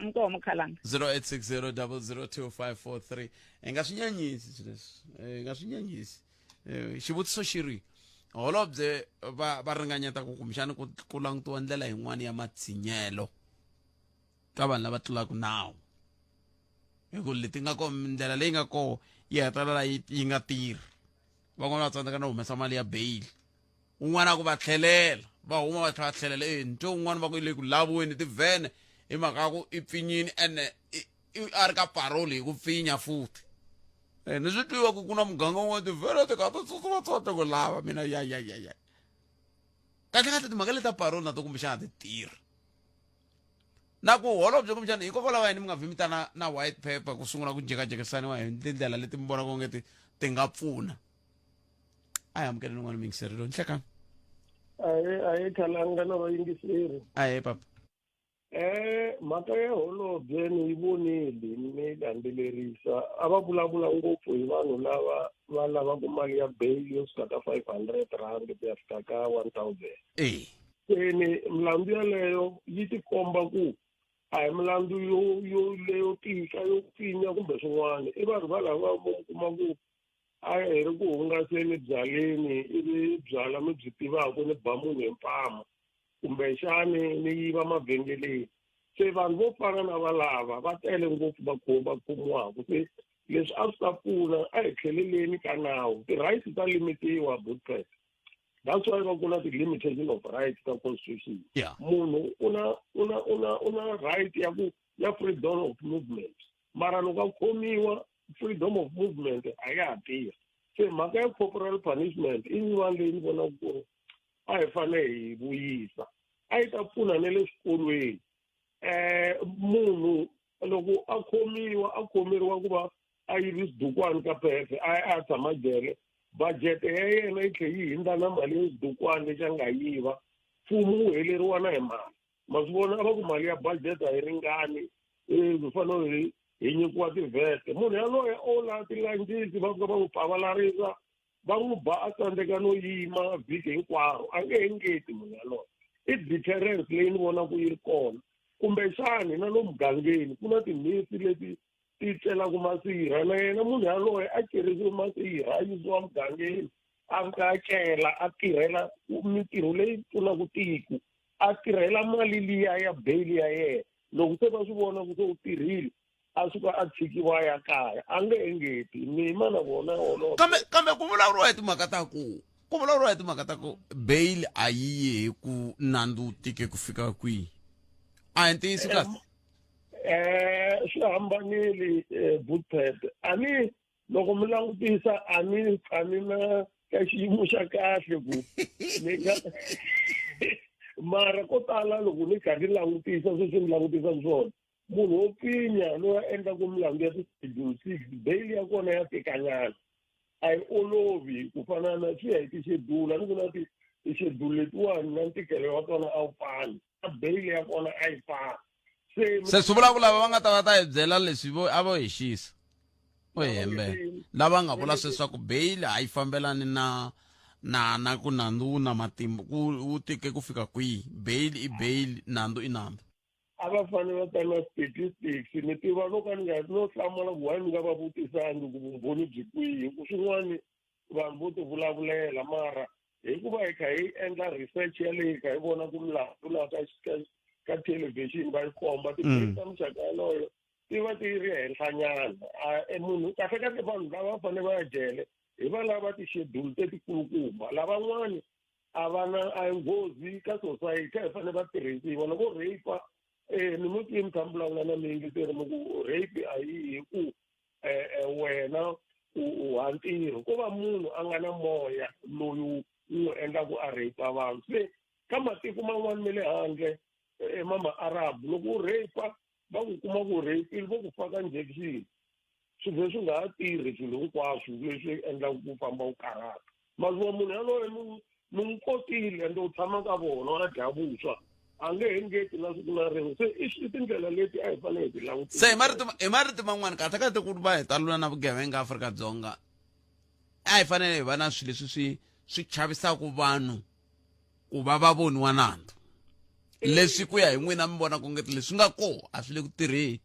S7: Inkomo khalanga.
S1: 0860002543 hi nga swi nyanyisi swilo leswi eh, hi nga swi nyanyisi eh, xivutiso xi ri holobye va va ringanyeta ku kumbexani ku ku langutiwa ndlela yin'wana ya matshinyelo ka vanhu lava tlulaka nawu hi ku leti nga ko ndlela leyi nga koho yi hetelela yi yi nga tirhi van'wana va tsandzeka no humesa mali ya beyili un'wana a ku va tlhelela va huma va tlhela va tlhelela e nto un'wana va ku le ku laviweni tivhene hi mhaka ya ku i pfinyini ene a ri ka paroli hi ku pfinya futhi e ni swi twiwa ku ku na muganga wun'wana tivhene ti kha ti tsutsuma tsutsuma ti ku lava mina ya ya ya ya kahle kahle timhaka leti ta paroli na to kumbexana ti tirhi na ku holobye kumbexana hikokwalaho yini mi nga vhi mi ta na na white paper ku sungula ku jekajekisaniwa hi tindlela leti mi vonaka onge ti ti nga pfuna a hi amukeleni un'wana muyingiseri loyi nhlekani
S5: ahe ahe khalanga na vayingiseri
S1: ahe papa
S5: eh mhaka ya holobye ni yi vonile ni landzelerisa a va vulavula ngopfu hi vanhu lava va lavaka mali ya bail yo suka ka 500 rand ku ya fika ka 1000
S1: eh
S5: se ni milandzu yaleyo yi tikomba ku a hi milandzu yo yo leyo tika yo pfinya kumbe swin'wana i vanhu va lava mo kuma ku a hi ri ku hungaseni byaleni ivi byala mi byi tivaka ni ba munhu hi mpama kumbexani ni yiva mavhengeleni se vanhu vo fana na valava va tele ngopfu va va khomiwaka se leswi a swi ta pfuna a hi tlheleleni ka nawu ti-rights ta limitiwa bootpet that's why va ku na ti-limitation of rights ta constitution munhu u na u na u na u na right ya ku ya freedom of movement mara loko a khomiwa freedom of movement a ya ha tirhi se mhaka ya corporal punishment i yin'wana leyi ni vonaka ku ri a hi fanele hi vuyisa a yi ta pfuna na le swikolweni um munhu loko a khomiwa a khomeriwa ku va a yivi swidukwani ka phephe a ya a tshama jele budget ya yena yi tlhe yi hindza na mali ya swidukwani lexi a nga yiva mfumo wu heleriwa na hi mali ma swi vona a va ku mali ya budget a yi ringani hi fanele hi hi nyikiwa tivhete munhu yaloye o la tilanjisi va fika va n'wi pavalarisa va n'wi ba a tsandzeka no yima vhiki hinkwaro a nge engeti munhu yaloye i deterrence leyi ni vonaka yi ri kona kumbexani na lomu mugangeni ku na timhisi leti ti celaka masirha na yena munhu yaloye a cerisiwe masirha a yisiwa mugangeni a fika a cela a tirhela mintirho leyi pfunaka tiko a tirhela mali liya ya beyili ya yena loko se va swi vona ku se u tirhile a suka a tshikiwa ya kaya a nge engeti mina na vona holobye
S1: kambe kambe ku vulavuriwa hi timhaka ta ku ku vulavuriwa hi timhaka ta ku bail a yi yi hi ku nandzu wu tike ku fika kwihi a hi ntiyiso kahle
S5: eh swi hambanile eh, bootpad a ni loko mi langutisa a ni a ni na ka xiyimo xa kahle ku ni nga mara ko tala loko ni kha ni langutisa sweswi ni langutisaka swona munhu wo pfinya loyi a endlaku milandzu ya ti-schedule six bail ya kona ya tikanyana a yi olovi ku fana na swi ya hi tixedula ni ku na tixedule letiwani na ntikelo wa tona a wu fani na bail ya kona a yi fani
S8: Se
S1: Se swi vulavula va nga ta va ta hi byela leswi vo a vo hi xisa. Vo hi hembela. Lava nga vula sweswaku bail a yi fambelani na na na ku nandzu wu na matimba ku wu tike ku fika kwihi. Bail i bail, nandzu i nandzu.
S8: A va fanele va ta na statistics. Ni tiva no ka ni nga no hlamala ku why ni nga va vutisangi ku vumbhoni byi kwihi, hi ku swin'wani vanhu vo ti vulavulela, mara hikuva hi kha hi endla research yaleyo, hi kha hi vona ku milandzu laha ka television va yi komba ti ta muxaka yaloyo ti va ti ri henhlanyana. A munhu kahle kahle, vanhu lava va fanele va ya jele hi va lava ti-schedule tetikulukumba. Lavan'wani a va na a nghozi ka society, a hi fanele va tirhisiwa. Loko rape, ni mi twi mi kha mi vulavula na miyingiseri, mi ku rape a yi hi ku wena u ha ntirho, ko va munhu a nga na moya loyi wu n'wi endlaku a rape vanhu. Se ka matiko man'wani ma le handle, ma maarabu, loko u rape va ku kuma ku rape, vo ku faka injection, swi vhe swi nga ha tirhi swilo hinkwaswo leswi endlaka ku famba u karhata. Mazuva munhu yaloye mi n'wi kotile, ende u tshama ka vona wa dya vuswa, a nge he ngeti na siku na rin'we. Se i tindlela leti a hi fanele hi ti langutisa.
S1: Se hi marito man'wani, kahle kahle ku va hi ta lwa na vugevenga Afrika-Dzonga, a hi fanele hi va na swilo leswi swi chavisaka vanhu ku va va voniwa nandzu, leswi ku ya hi n'wina mi vona ku ngeti leswi nga koho a swi le ku tirheni.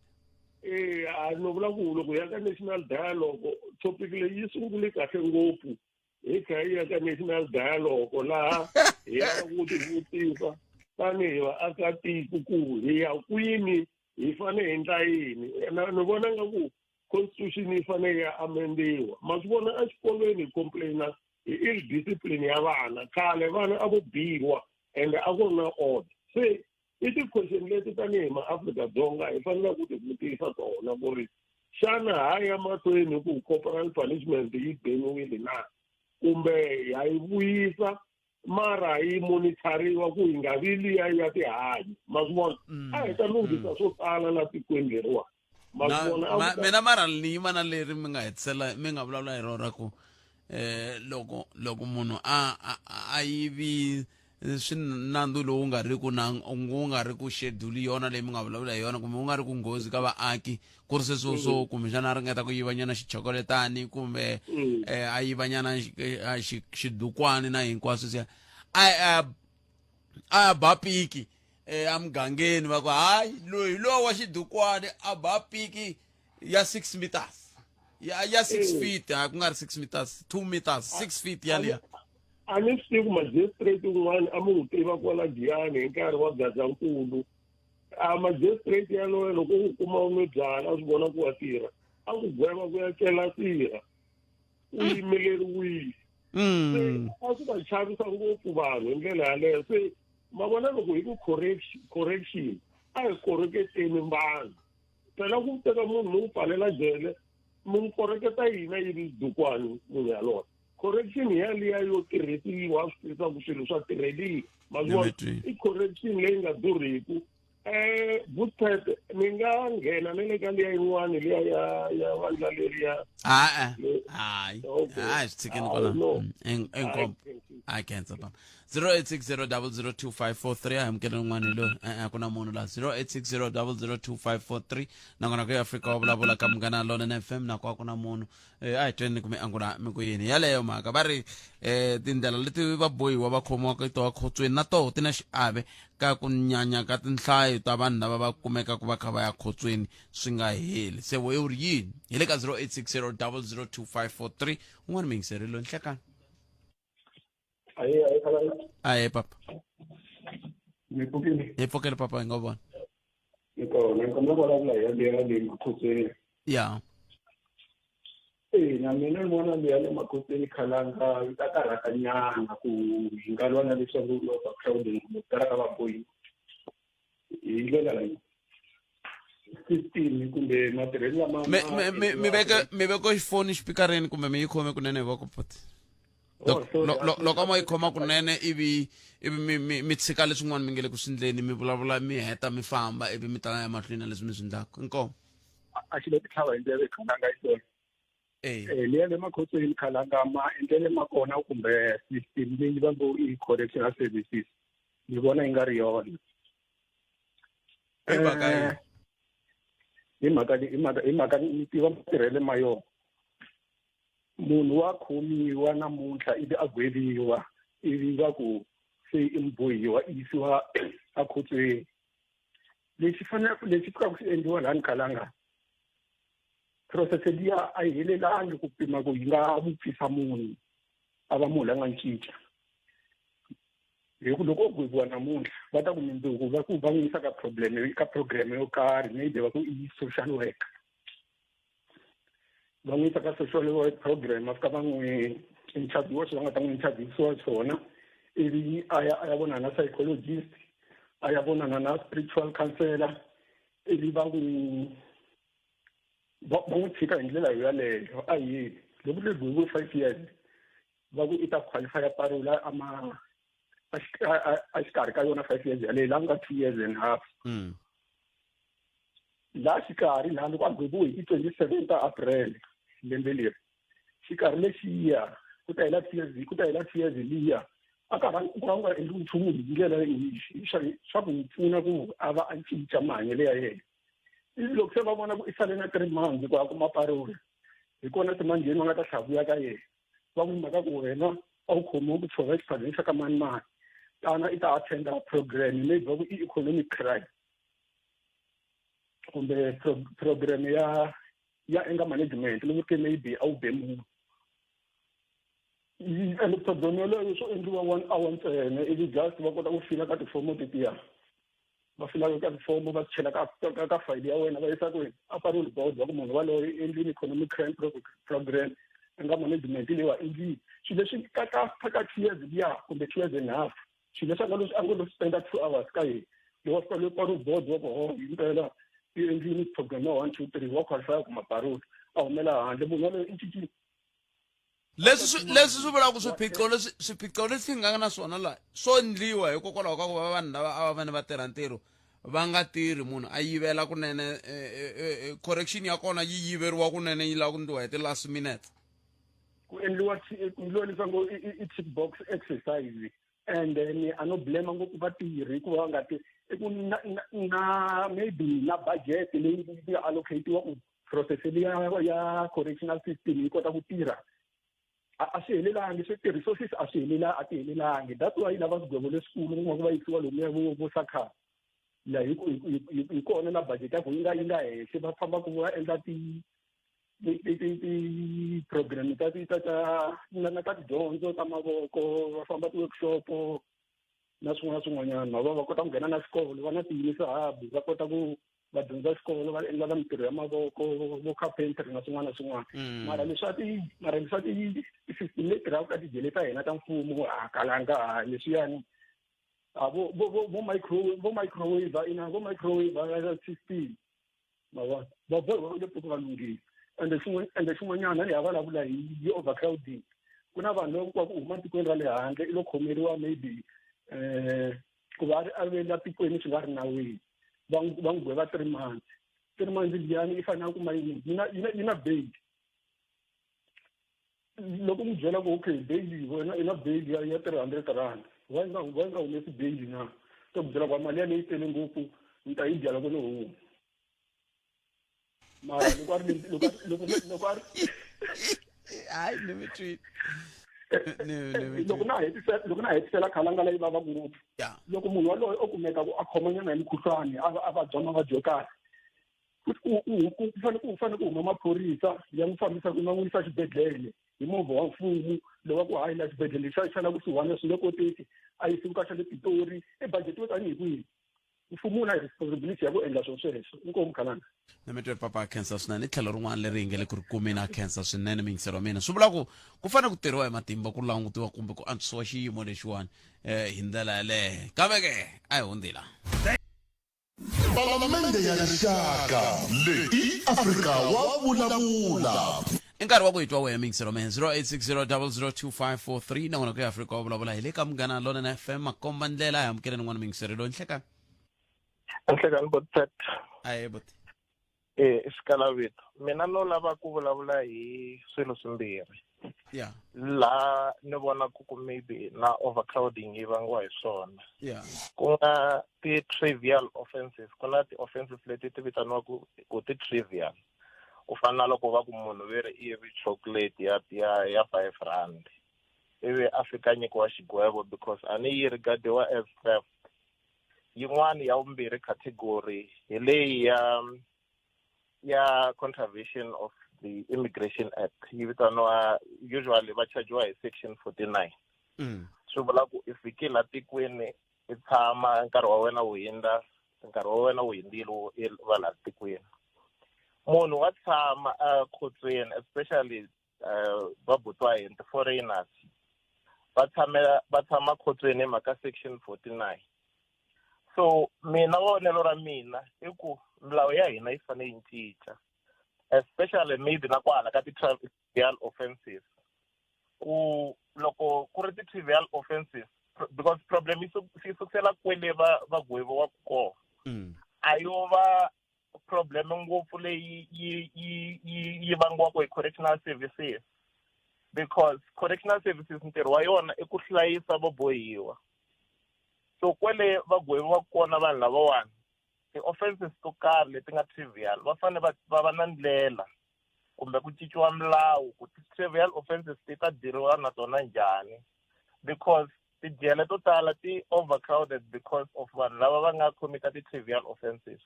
S8: E a no vula ku loko ya ka national dialogue, topic leyi yi sungule kahle ngopfu hi kha hi ya ka national dialogue, laha hi lava ku tivutisa tanihi vaakatiko ku hi ya kwini, hi fanele hi endla yini. Ni vona nga ku constitution yi fanele ya amendiwa. Ma swi vona exikolweni hi complaina hi ill discipline ya vana. Khale vana a vo biwa ende a ku ri na order. Se i ti-question leti tanihi maAfrika-Dzonga hi fanele ku ti vutisa tona ku ri xana ha ya mahlweni ku corporal punishment yi beniwile na, kumbe ha yi vuyisa mara yi monitariwa ku yi nga vi liya ya tihanyi. Ma swi vona, a hi ta lunghisa swo tala la tikweni leriwani. Ma swi vona.
S1: Mina mara ni yima na leri mi nga hetisela, mi nga vulavula hi rona, ku loko munhu a yivi swi nandzu lowu nga ri ku na wu nga ri ku schedule yona leyi mi nga vulavula hi yona, kumbe wu nga ri ku nghozi ka vaaki, ku ri sweswo swo kumbexana a ringeta ku yivanyana xichokoletani, kumbe a yivanyana xidukwani na hinkwaswo siya, a ba piki emugangeni, va ku hayi, loyi lowa wa xidukwani a ba piki ya 6 meters, ya 6 feet, ha ku nga ri 6 meters, 2 meters, 6 feet yaliya.
S8: A ni swi tivi ku magistrate un'wana a mi n'wi tiva kwala Giyani hi nkarhi wa Gazankulu. A magistrate yaloye loko u kuma u nwe byala, a swi vona ku wa tirha, a ku gweva ku ya cela sirha u yimeleriwile. Se a swi va chavisa ngopfu vanhu hi ndlela yaleyo. Se ma vona, loko hi ku correction, a hi koreketeni vanhu. Phela ku teka munhu mi n'wi pfalela jele, mi n'wi koreketa yina yi ri dukwani munhu yaloye? Correction yaliya yo tirhisiwa, swi tirhisa ku swilo swa tirheliwa. Ma swi vona, i correction leyi nga durhiku. Bootpad ni nga nghena na le ka liya yin'wani liya ya vandla leriya.
S1: A-e, hayi, hayi, swi tshikeni kwala. Inkombo a khensa papa. 0860002543, a amukele un'wana hi loyi. E-e, ku na munhu laha. 0860002543, nakona ku ya Afrika wa Vulavula ka Munghana Lonene FM, nako a ku na munhu. A hi tweni ku mi angula mi ku yini yaleyo mhaka. Va ri tindlela leti vabohiwa va khomiwaka to khotsweni na toho ti na xiave ka ku nyanya ka tinhlayo ta vanhu lava va kumekaka va kha va ya khotsweni swi nga heli. Se we u ri yini? Hi le ka 0860002543. Un'wana miyingiseri loyi, nhlekani. Ahe papa.
S9: Mi pfukile?
S1: Hi pfukile papa, hi nga vona.
S9: Ni kona, ni kombela ku vulavula hi yaliya le makhotsweni.
S1: Ya.
S9: E na mina ni vona liya le makhotsweni, khalanga, yi ta karhata nyana ku hi nga lwa na leswaku overcrowding kumbe ku tala ka vabohiwa hi ndlela leyi, system kumbe matirhelo lama.
S1: Mi veke xifoni xipikareni kumbe mi yi khome kunene hi voko poti? Loko mo yi khoma kunene, ivi mi tshika leswin'wana mi nge le ku swi ndleni, mi vulavula mi heta, mi famba, ivi mi tala ya mahlweni na leswi mi swi ndlaka, inkomu.
S9: A xi le titlhava hi ndleve, khalanga, yi swona. Liya le makhotsweni, khalanga, maendlele ma kona kumbe system leyi va ngo i correctional services, ni vona yi nga ri yona.
S1: Hi mhaka yini?
S9: Hi mhaka hi mhaka hi mhaka ni tiva matirhele ma yona. Munhu wa khomiwa namuntlha ivi a gweviwa ivi va ku se i mubohiwa i yisiwa akhotsweni. Lexi faneleke lexi fikaka xi endliwa lani khalanga process liya a yi helelangi ku pima ku yi nga vupfisa munhu a va munhu la nga cinca. Hi ku loko o gweviwa namuntlha va ta ku mundzuku va ku va n'wi yisa ka problem ka program yo karhi maybe va ku i social worker va n'wi yisa ka social work program va fika va n'wi interviewa swi va nga ta n'wi interviewisiwa swona ivi a ya a ya vonana na psychologist a ya vonana na spiritual counselor ivi va n'wi va n'wi tshika hi ndlela yoyaleyo a yini loko le gweviwe 5 years va ku i ta qualify parole a ma a xikarhi ka yona 5 years yaleyo laha nga 2 years and half. Laha xikarhi laha loko a gweviwe hi ti 27 ta April lembe leri xikarhi lexiya ku ta hela 2 years ku ta hela 2 years liya a karhi ku nga endliwi nchumu hi ndlela swa ku n'wi pfuna ku a va a cinca mahanyelo ya yena. Ivi loko se va vona ku i sale na 3 months ku a kuma parole hi kona se manjheni va nga ta hlavuya ka yena va n'wi mhaka ku wena a wu khomiwe ku tshova exiphazeni xa ka mani mani tana i ta attenda program maybe va ku i economic crime kumbe program ya anger management loko ke maybe a wu be munhu and program yeleyo swo endliwa one hour ntsena ivi just va kota ku fila ka tifomo tetiya va fila ka tifomo va chela ka fayili ya wena va yisa kwini a parole board va ku munhu waloye i endlini economic crime program anger management leyi wa endlini swilo leswi ka 2 years liya kumbe 2 years and half swilo leswi a nga lo spenda 2 hours ka yena lowu wa fika loyi parole board wa ku ho himpela i endlini program ya one two three wa qualify kuma parole a humela handle munhu waloye i cincile.
S1: Leswi swi vulaka swiphiqo leswi hi nga na swona laha swo ndliwa hikokwalaho ka ku va vanhu lava a va fanele va tirha ntirho va nga tirhi munhu a yivela kunene correction ya kona yi yiveriwa kunene yi lava ku ndliwa hi ti-last minutes.
S9: Ku endliwa leswaku i tick box exercise and then a no blame ngopfu vatirhi hikuva va nga ti i ku na maybe na budget leyi yi nga allocatiwa ku process liya ya correctional system yi kota ku tirha a swi helelangi swi ti-resources a swi helela a ti helelangi. That's why lava swigwevo leswikulu ku nga ku va yisiwa lomuya vo sakhana la hi kona na budget ya ku yi nga henhla va famba ku va endla ti program ta ti ta ta na ta tidyondzo ta mavoko va famba ti-workshop na swin'wana na swin'wanyana ma va kota ku nghena na xikolo va na ti-unisa hub va kota ku va dyondza xikolo va endla na mintirho ya mavoko vo carpentry na swin'wana na swin'wana. Mara leswa ti-system leti tirhaka ka tijele ta hina ta mfumo a kalanga leswiyani a vo microwave ina vo microwave system ma vona va bohiwa le pfuka va lunghile ende xin'wanyana ni ha vulavula hi overcrowding ku na vanhu lava ku huma tikweni ra le handle i lo khomeriwa maybe ku va a ve la tikweni swi nga ri nawini va n'wi gweva 3 months 3 months liyani i fanele a kuma yini yi na bail loko n'wi byela ku okay bail wena i na bail ya R300 wa yi nga humesi bail na to ku byela ku mali yaleyi tele ngopfu ni ta yi dya loko ni huma mara loko a ri loko a ri
S1: Hayi ni mi twile.
S9: Loko na hetisela khalanga leyi vavaka ngopfu loko munhu waloye o kumeka ku a khomanyana hi mukhuhlwani a vabya mavabyi yo karhi ku fanele ku huma maphorisa ya n'wi fambisa ma n'wi yisa xibedhlele hi movha wa mfumo lowa ku hayi la xibedhlele xa la kusuhani swi nge koteki a yisiwi ka xa le Pitori i budget yo tanihi kwihi mfumo wu na responsibility ya ku endla swilo sweswo inkomu khalanga.
S1: Na mi twe papa khensa swinene i tlhelo rin'wana leri hi nge le ku ri kumeni a khensa swinene miyingiselo wa mina swi vula ku ku fanele ku tirhiwa hi matimba ku langutiwa kumbe ku antswisiwa xiyimo lexiwani hi ndlela yaleyo kambe ke a hi hundzila.
S2: Palamende ya Rixaka leyi i Afrika wa vulavula.
S1: I nkarhi wa ku hi twa wehe miyingiselo mehe 0860002543 na wena ku ya Afrika wa vulavula hi le ka Munghana Lonene FM makomba ndlela hi amukeleni n'wana miyingiselo loyi nhlekani.
S10: Nhlekani botet.
S1: Ahe boti.
S10: E xikalavito mina no lava ku vulavula hi swilo swimbirhi.
S1: Yeah.
S10: Laha ni vonaka ku maybe na overcrowding yi vangiwa hi swona. Ku nga ti-trivial offenses, ku na ti-offenses leti ti vitaniwaka ku ti-trivial. Ku fana na loko va ku munhu ve ri i yive chocolate ya ya ya R5 ivi a fika a nyikiwa xigwevo because a ni yi regard-iwa as theft. Yin'wani ya vumbirhi category hi leyi ya ya contravention of the Immigration Act, yi vitaniwa usually va chajiwa hi section 49. Swi vula ku i fike la tikweni i tshama nkarhi wa wena wu hindza, nkarhi wa wena wu hindzile wu i va laha tikweni. Munhu wa tshama ekhotsweni, especially va buti wa hina ti-foreigners va tshamela va tshama khotsweni hi mhaka section 49. So mina vonelo ra mina i ku milawu ya hina yi fanele yi cinca, especially maybe na kwala ka ti-trivial offenses, ku loko ku ri ti-trivial offenses, because problem yi sukisela kwele va va gweviwaka kona. A yo va problem ngopfu leyi yi yi yi yi vangiwaka hi correctional services, because correctional services ntirho wa yona i ku hlayisa vabohiwa. So kwele va gweviwaka kona vanhu lavawani, ti-offenses to karhi leti nga trivial va fanele va va va na ndlela kumbe ku cinciwa milawu ku ti-trivial offenses ti ta diriwa na tona njhani, because tijele to tala ti overcrowded because of vanhu lava va nga commit ti-trivial offenses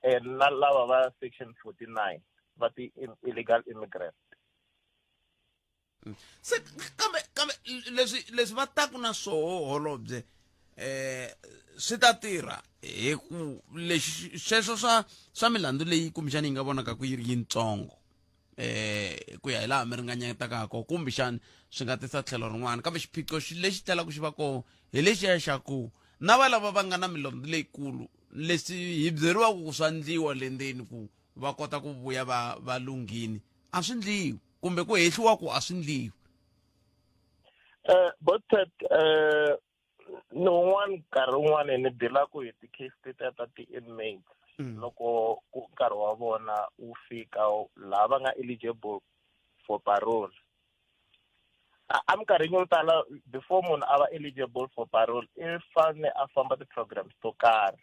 S10: and na lava va section 49 va ti-illegal immigrant.
S1: Se kambe kambe leswi leswi va taku na swoho holobye, swi ta tirha hi ku lexi sweswo swa swa milandzu leyi kumbexana yi nga vonaka ku yi ri yintsongo ku ya hi laha mi ringanyetaka ha kona, kumbexana swi nga tisa tlhelo rin'wana, kambe xiphiqo lexi tlhelaka xi va kona hi lexiya xa ku na va lava va nga na milandzu leyikulu, leswi hi byeriwaka ku swa ndliwa le ndzeni ku va kota ku vuya va va lunghini, a swi ndliwi kumbe ku hehliwa ku a swi ndliwi.
S10: Botet, ni un'wana nkarhi wun'wana ni dilaku hi ti-case tetiya ta ti-inmates. Loko ku nkarhi wa vona wu fika laha va nga eligible for parole, a minkarhini yo tala before munhu a va eligible for parole i fane a famba ti-programs to karhi.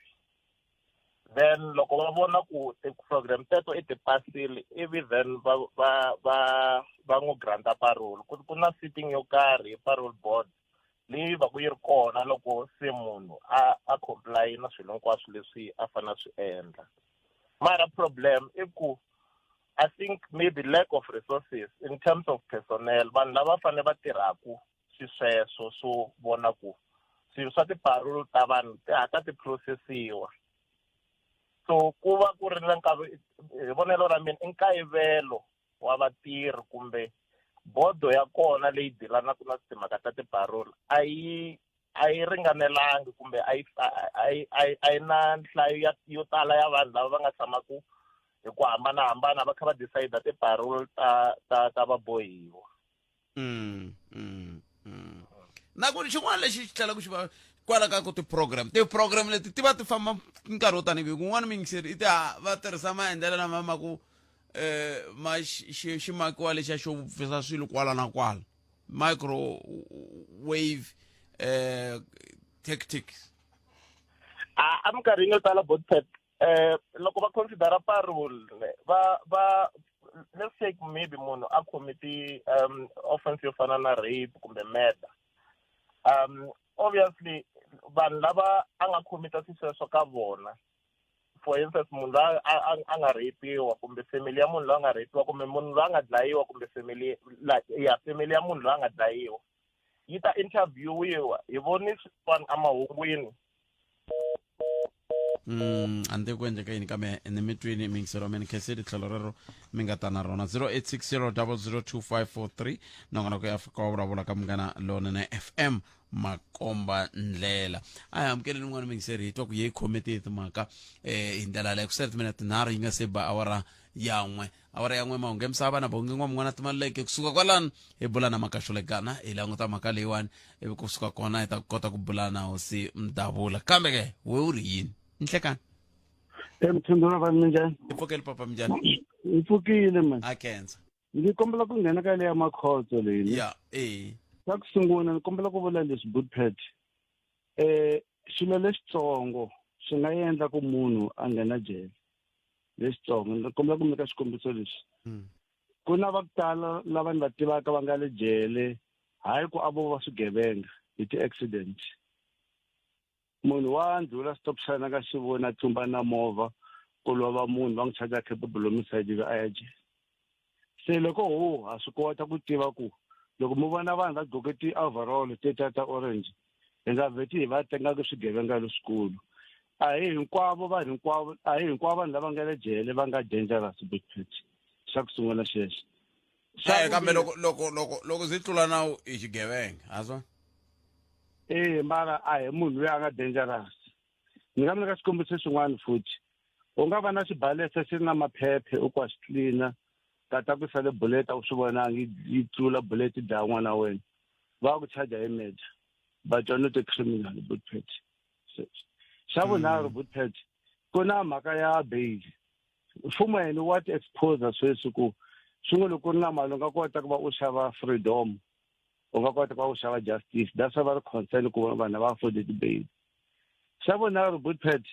S10: Then loko va vona ku ti-program teto i ti pasile, ivi then va va va va n'wi granta parole. Ku na sitting yo karhi hi parole board leyi va ku yi ri kona loko se munhu a a comply na swilo hinkwaswo leswi a fanele a swi endla. Mara problem i ku I think maybe lack of resources in terms of personnel, vanhu lava fanele va tirhaku swisweswo swo vona ku swilo swa ti-parole ta vanhu ti hatla ti processiwa. So ku va ku ri na nkarhi, hi vonelo ra mina, i nkayivelo wa vatirhi kumbe bodo ya kona leyi dilanaka na timhaka ta ti-parole a yi a yi ringanelangi kumbe a yi a yi a yi na nhlayo ya yo tala ya vanhu lava va nga tshamaku hi ku hambanahambana va kha va decide ti-parole ta ta ta vabohiwa.
S1: Na ku ri xin'wana lexi xi tlhela ku xi va kwala ka ku ti-program ti-program leti ti va ti famba nkarhi wo tanihi kun'wana miyingiseri i ti va tirhisa maendlelo lama ma ku ma xi xi makiwa lexiya xo vupfisa swilo kwala na kwala, microwave tactics.
S10: A a minkarhini yo tala, Botpet, loko va considera parole, va va let's take maybe munhu a commit offense yo fana na rape kumbe murder. Obviously vanhu lava a nga commita swisweswo ka vona, for instance munhu loyi a nga rapiwa kumbe family ya munhu loyi a nga rapiwa kumbe munhu loyi a nga dlayiwa kumbe family ya family ya munhu loyi a nga dlayiwa yi ta interviewiwa. Hi voni swin'wana emahungwini.
S1: A ni tivi ku endleka yini, kambe ni mi twini miyingiselo mi ni khenseli tlhelo rero mi nga ta na rona. 0860 002543, nongonoko ya Afrika wa Vulavula ka Munghana Lonene FM, makomba ndlela. A hi amukeleni un'wana miyingiseri, hi twa ku ye khome tihi timhaka hi ndlela yaleyo. Ku sele timinete tinharhu yi nga se ba awara ya 1, awara ya 1, mahungu ya misava na bonge n'wa mun'wana timaluleke. Kusuka kwalano hi bula na Makaxole Gana, hi languta mhaka leyiwani, ivi kusuka kona hi ta kota ku bula na hosi Mdavula. Kambe ke we u ri yini nhlekani?
S11: E mthembu va minjhani?
S1: Hi pfukeli papa, minjhani?
S11: Hi pfukile man.
S1: A khensa.
S11: Ndzi kombela ku nghena ka leya makhotso leyi.
S1: Ya, eh.
S11: Xa ku sungula ni kombela ku vula leswi Bootpad. Xilo lexitsongo swi nga endla ku munhu a nghena jele. Lexitsongo ni kombela ku nyika xikombiso lexi. Ku na va ku tala lava ni va tivaka va nga le jele hayi ku a vo va swigevenga hi ti-accident. Munhu wa ndlhula stop sign a nga xi voni a tlumba na movha ku lova munhu va n'wi charge capable homicide ivi a ya jele. Se loko ho ha swi kota ku tiva ku loko mi vona vanhu va gqoke ti-overall tetiya ta orange hi nga vheti hi va tengaka swigevenga leswikulu. A hi hinkwavo vanhu hinkwavo a hi hinkwavo vanhu lava nga le jele va nga dangerous Big Pet. Xa ku sungula xexo.
S1: Xa kambe loko loko loko loko swi tlula nawu i xigevenga ha swona?
S11: Eh mara a hi munhu loyi a nga dangerous. Ni nga mi nyika xikombiso xin'wana futhi. U nga va na xibalesa xi ri na maphephe u ku wa xi tlilina kata ku sale bullet a wu swi vonangi yi tlula bullet yi dlaya n'wana wa wena. Va ku charge hi murder but you're not a criminal Bootpet. Xa vunharhu Bootpet ku na mhaka ya bail. Mfumo yena wa ti expose sweswi ku swin'we loko ku ri na mali u nga kota ku va u xava freedom u nga kota ku va u xava justice that's why va ri concern ku vanhu va afford ti-bail. Xa vunharhu Bootpet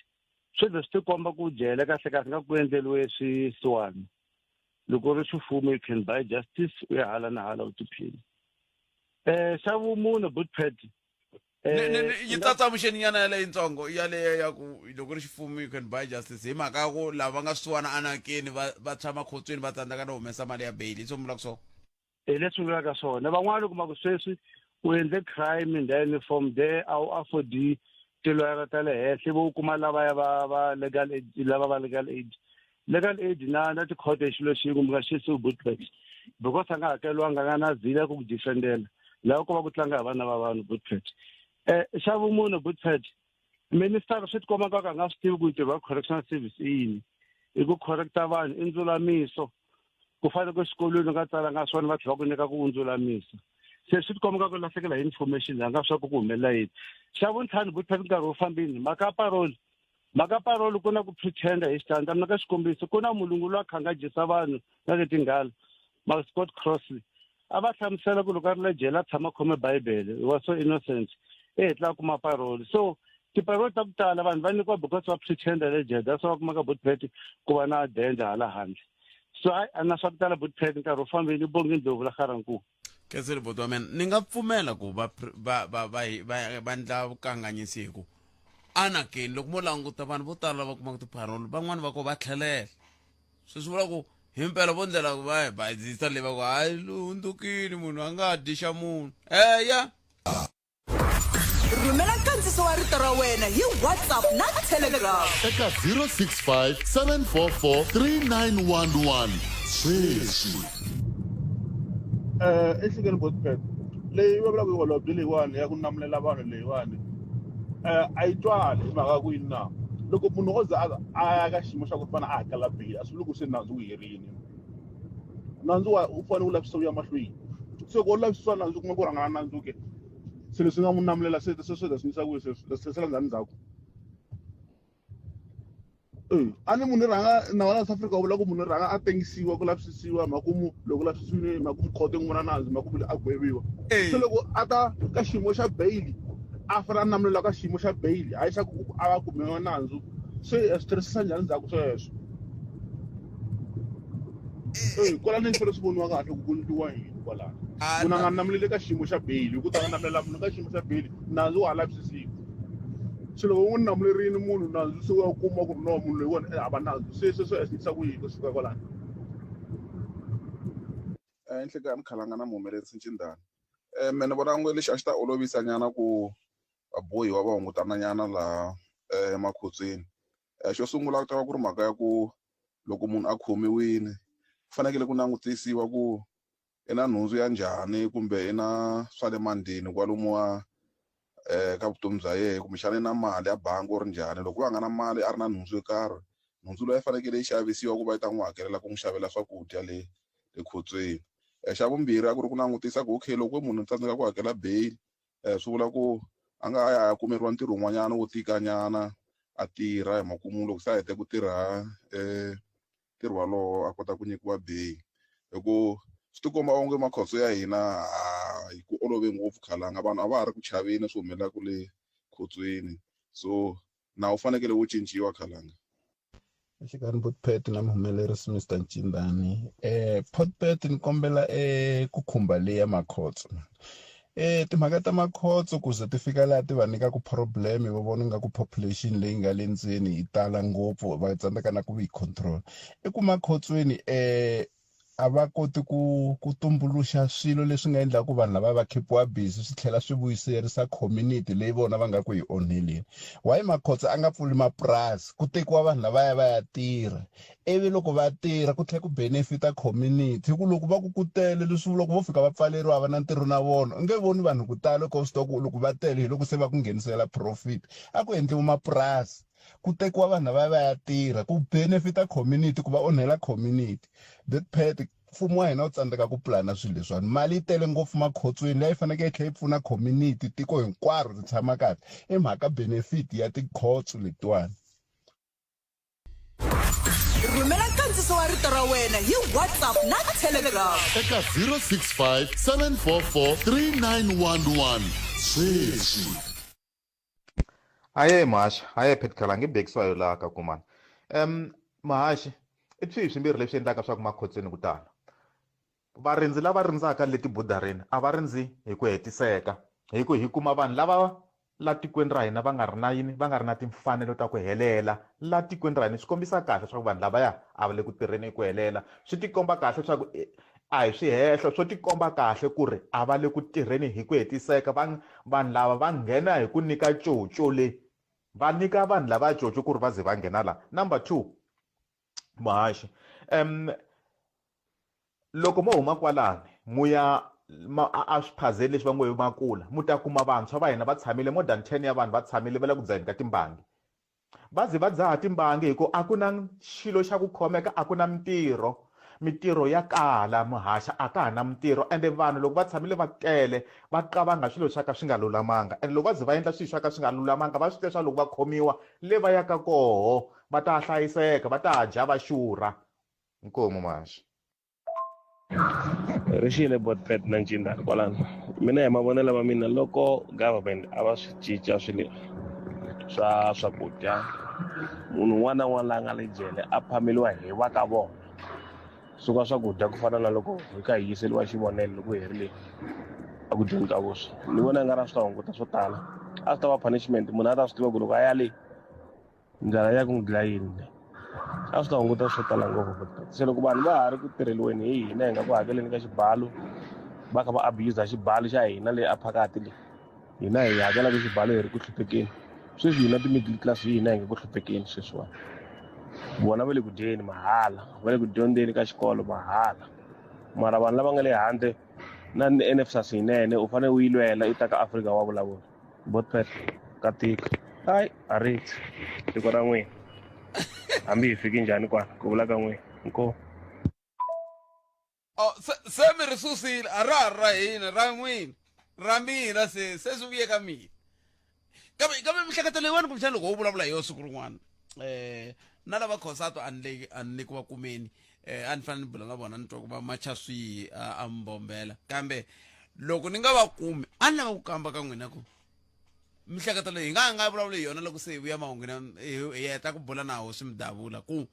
S11: swi ze swi tikomba ku jele kahle kahle nga ku endleriwe swisiwana loko u ri xifumo you can buy justice u ya hala na hala u tiphina. Xa vumune Bootpet
S1: yi tsatsamuxeni nyana yaleyo yitsongo yaleyo ya ku loko ri xifumo you can buy justice hi mhaka ya ku lava nga swisiwana anakeni va va tshama khotsweni va tsandzeka no humesa mali ya bail i swo vulaka swona
S11: hi leswi vulaka swona van'wana u kuma ku sweswi u endle crime and then from there a wu afford tiloyara ta le henhla ivi u kuma lavaya va va legal aid lava va legal aid legal aid na na tikhoto i xilo xin'we mi nga xisi bootpet because a nga hakeliwanga nga na zila ku ku defendela laha ko va ku tlanga hi vana va vanhu bootpet xa vumune bootpet minister swi tikomba nga ka nga swi tivi ku ntirho wa correctional service i yini i ku correcta vanhu i ndzulamiso ku fana ku exikolweni u nga tsalanga swona va tlhela va ku nyika ku u ndzulamisa se swi tikomba nga ku lahlekela hi information laha nga swa ku ku humelela yini xa vuntlhanu bootpet nkarhi wu fambini mhaka ya parole mhaka parole ku na ku pretenda hi xitandza mina ka xikombiso ku na mulungu loyi a kha nga dyisa vanhu na le tinghala ma Scott Crossley a va hlamusela ku loko a ri le jele a tshama khome bibele he was so innocent e hetla a kuma parole so tiparole ta ku tala vanhu va nyikiwa because va pretenda le jele that's why va kumaka bootpet ku va na danger hala handle so hayi a na swa ku tala bootpet nkarhi wu fambile bongi ndlovu la Ga-Rankuwa
S1: Khensile buti wa mina ni nga pfumela ku va va va va va va endla vukanganyisi hi ku anakeni loko mo languta vanhu vo tala lava kumaka tiparole van'wani va ko va tlhelela se swi vula ku himpela vo ndlela ku va hi bayizisa leyi va ku hayi hundzukile munhu a nga ha dyi xa munhu eya
S12: Rhumela nkandziso wa rito ra wena hi WhatsApp na Telegram.
S2: Eka 065 744 3911 sweswi.
S13: Ehlekeni Godfred leyi va vulaka holobye leyiwani ya ku namulela vanhu leyiwani a yi twali hi mhaka ya ku yini na loko munhu o za a ya ka xiyimo xa ku fana a hakela beyili a swi vuli ku se nandzu wu herile nandzu wa u fanele u lavisisa wu ya mahlweni se loko u lavisisiwa nandzu kuma ku ri a nga na nandzu ke se leswi nga n'wi namulela se se swi swi yisa kwihi sweswi se se landza ndzhaku e a ni munhu rhanga nawu la South Africa wu vula ku munhu rhanga a tengisiwa ku lavisisiwa makumu loko lavisisiwile makumu khoto yi n'wi vona nandzu makumu a gweviwa se loko a ta ka xiyimo xa bail a fanele a namulela ka xiyimo xa bail hayi xa ku a va kumiwa nandzu se swi tirhisisa njhani ndzhaku sweswo e kwalano swi fanele swi voniwa kahle ku ku endliwa yini kwalano munhu a nga namuleli ka xiyimo xa bail hi ku ta nga namulela munhu ka xiyimo xa bail nandzu wa ha lavisisiwi se loko u n'wi namulerile munhu nandzu se wa kuma ku ri no munhu loyiwani i hava nandzu se sweswo i endlisa ku yini kusuka kwalano
S14: Enhlekani Khalanga na Muhumelerisi Ncindani me ni vona onge lexi a xi ta olovisa nyana ku vabohiwa va hungutana nyana laha emakhotsweni xo sungula ku ta va ku ri mhaka ya ku loko munhu a khomiwile ku fanekele ku langutisiwa ku i na nhundzu ya njhani kumbe i na swa le mandleni kwalomuwa ka vutomi bya yena kumbexana i na mali ya bangi or njhani loko va nga na mali a ri na nhundzu yo karhi nhundzu leyi fanekele yi xavisiwa ku va yi ta n'wi hakelela ku n'wi xavela swakudya le ekhotsweni xa vumbirhi a ku ri ku langutisa ku okay loko munhu tsandzeka ku hakela bail swi vula ku a nga ya a ya kumeriwa ntirho wun'wanyana wo tikanyana a tirha hi makumu loko se a hete ku tirha ntirho walowo a kota ku nyikiwa bail hi ku. Swi tikomba onge makhotso ya hina hayi ku olove ngopfu khalanga vanhu a va ha ri ku chaveni swi humelelaka le khotsweni so nawu wu fanekele wu cinciwa khalanga.
S15: Exikarhi Botpet na muhumelerisi Mr Ncindani Potpet ni kombela ku khumba leyi ya makhotso timhaka ta makhotso ku ze ti fika laha ti va nyikaku problem va vona nga ku population leyi nga le ndzeni yi tala ngopfu va tsandzeka na ku yi control i ku makhotsweni a va koti ku ku tumbuluxa swilo leswi nga endlaka ku vanhu lava va khipiwa busy swi tlhela swi vuyiserisa community leyi vona va nga ku yi onheleni why makhotso a nga pfuli mapurasi ku tekiwa vanhu lavaya va ya tirha ivi loko va tirha ku tlhela ku benefita community hi ku loko va ku ku tele leswi loko vo fika va pfaleriwa a va na ntirho na vona u nge voni vanhu ku tala loko swi tiva ku loko va tele hi loko se va ku nghenisela profit a ku endliwi mapurasi ku tekiwa vanhu lava va ya tirha ku benefita community ku va onhela community that pet mfumo wa hina wu tsandzeka ku pulana swilo leswiwani mali yi tele ngopfu makhotsweni leyi fanekele yi tlhela yi pfuna community tiko hinkwaro ri tshama kahle i mhaka benefit ya tikhotso letiwani.
S12: Rhumela nkandziso wa rito ra wena hi WhatsApp na Telegram.
S2: Eka 065 744 3911 sweswi.
S16: Aye muhaxi aye Pat Khalangi i bekisiwa yo laha ka kumani muhaxi i swihi swimbirhi leswi endlaka swa ku makhotsweni ku tala varindzi lava rindzaka le tibodareni a va rindzi hi ku hetiseka hi ku hi kuma vanhu lava la tikweni ra hina va nga ri na yini va nga ri na timfanelo ta ku helela la tikweni ra hina swi kombisa kahle leswaku vanhu lavaya a va le ku tirheni hi ku helela swi tikomba kahle leswaku a hi swihehlo swo tikomba kahle ku ri a va le ku tirheni hi ku hetiseka va vanhu lava va nghena hi ku nyika coco le va nyika vanhu lava coco ku ri va ze va nghena la number 2 muhaxi loko mo huma kwalani mu ya a swiphazeni leswi va ngo i makula mu ta kuma vantshwa va hina va tshamile more than 10 ya vanhu va tshamile va le ku dzaheni ka timbangi Va ze va dzaha timbangi hi ku a ku na xilo xa ku khomeka, a ku na mintirho. Mintirho ya kala, muhaxa a ka ha na mintirho ende vanhu loko va tshamile va tele va qavanga swilo swa ka swi nga lulamanga ende loko va ze va endla swilo swa ka swi nga lulamanga va swi tiva swa loko va khomiwa le va yaka koho va ta hlayiseka, va ta dya va xurha. Inkomu muhaxi.
S17: Ri xile Botpet na Ncindani kwalano mina hi mavonelo ma mina loko government a va swi cinca swilo swa swakudya munhu un'wana na un'wana la nga le jele a phameriwa hi va ka vona suka swakudya ku fana na loko hi kha hi yiseriwa xivonelo loko hi ri le a ku dyeni ka vuswa ni vona nga ra swi ta hunguta swo tala a swi ta va punishment munhu a ta swi tiva ku loko a ya le ndlala ya ku n'wi dlayini le a swi ta hunguta swo tala ngopfu se loko vanhu va ha ri ku tirheliweni hi hina hi nga ku hakeleni ka xibalo va kha va abuse xibalo xa hina le aphakati le hina hi hakelaka xibalo hi ri ku hluphekeni sweswi hina ti-middle class hi hina hi nga ku hluphekeni sweswiwani vona va le ku dyeni mahala va le ku dyondzeni ka xikolo mahala mara vanhu lava nga le handle na NSFAS yinene u fanele u yi lwela i ta ka Afrika wa vulavula Botpet ka tika hayi a ri tiko ra n'wina hambi hi fiki njhani kwala ku vula ka n'wina inkomu.
S1: Oh, se, se mi ri susile a ra ha ri ra hina ra n'wina ra mina se se swi vuye ka mina kambe kambe mihleketo leyiwani kumbexana loko wo vulavula hi yo siku rin'wana eh na lava khosato a ni le a ni le ku va kumeni eh a ni fanele ni bula na vona ni twa ku va macha swihi a a mbombela kambe loko ni nga va kumi a ni lava ku kamba ka n'wina ku mihleketo leyi hi nga nga vulavuli hi yona loko se hi vuya mahungwini hi heta ku bula na hosi mudavula ku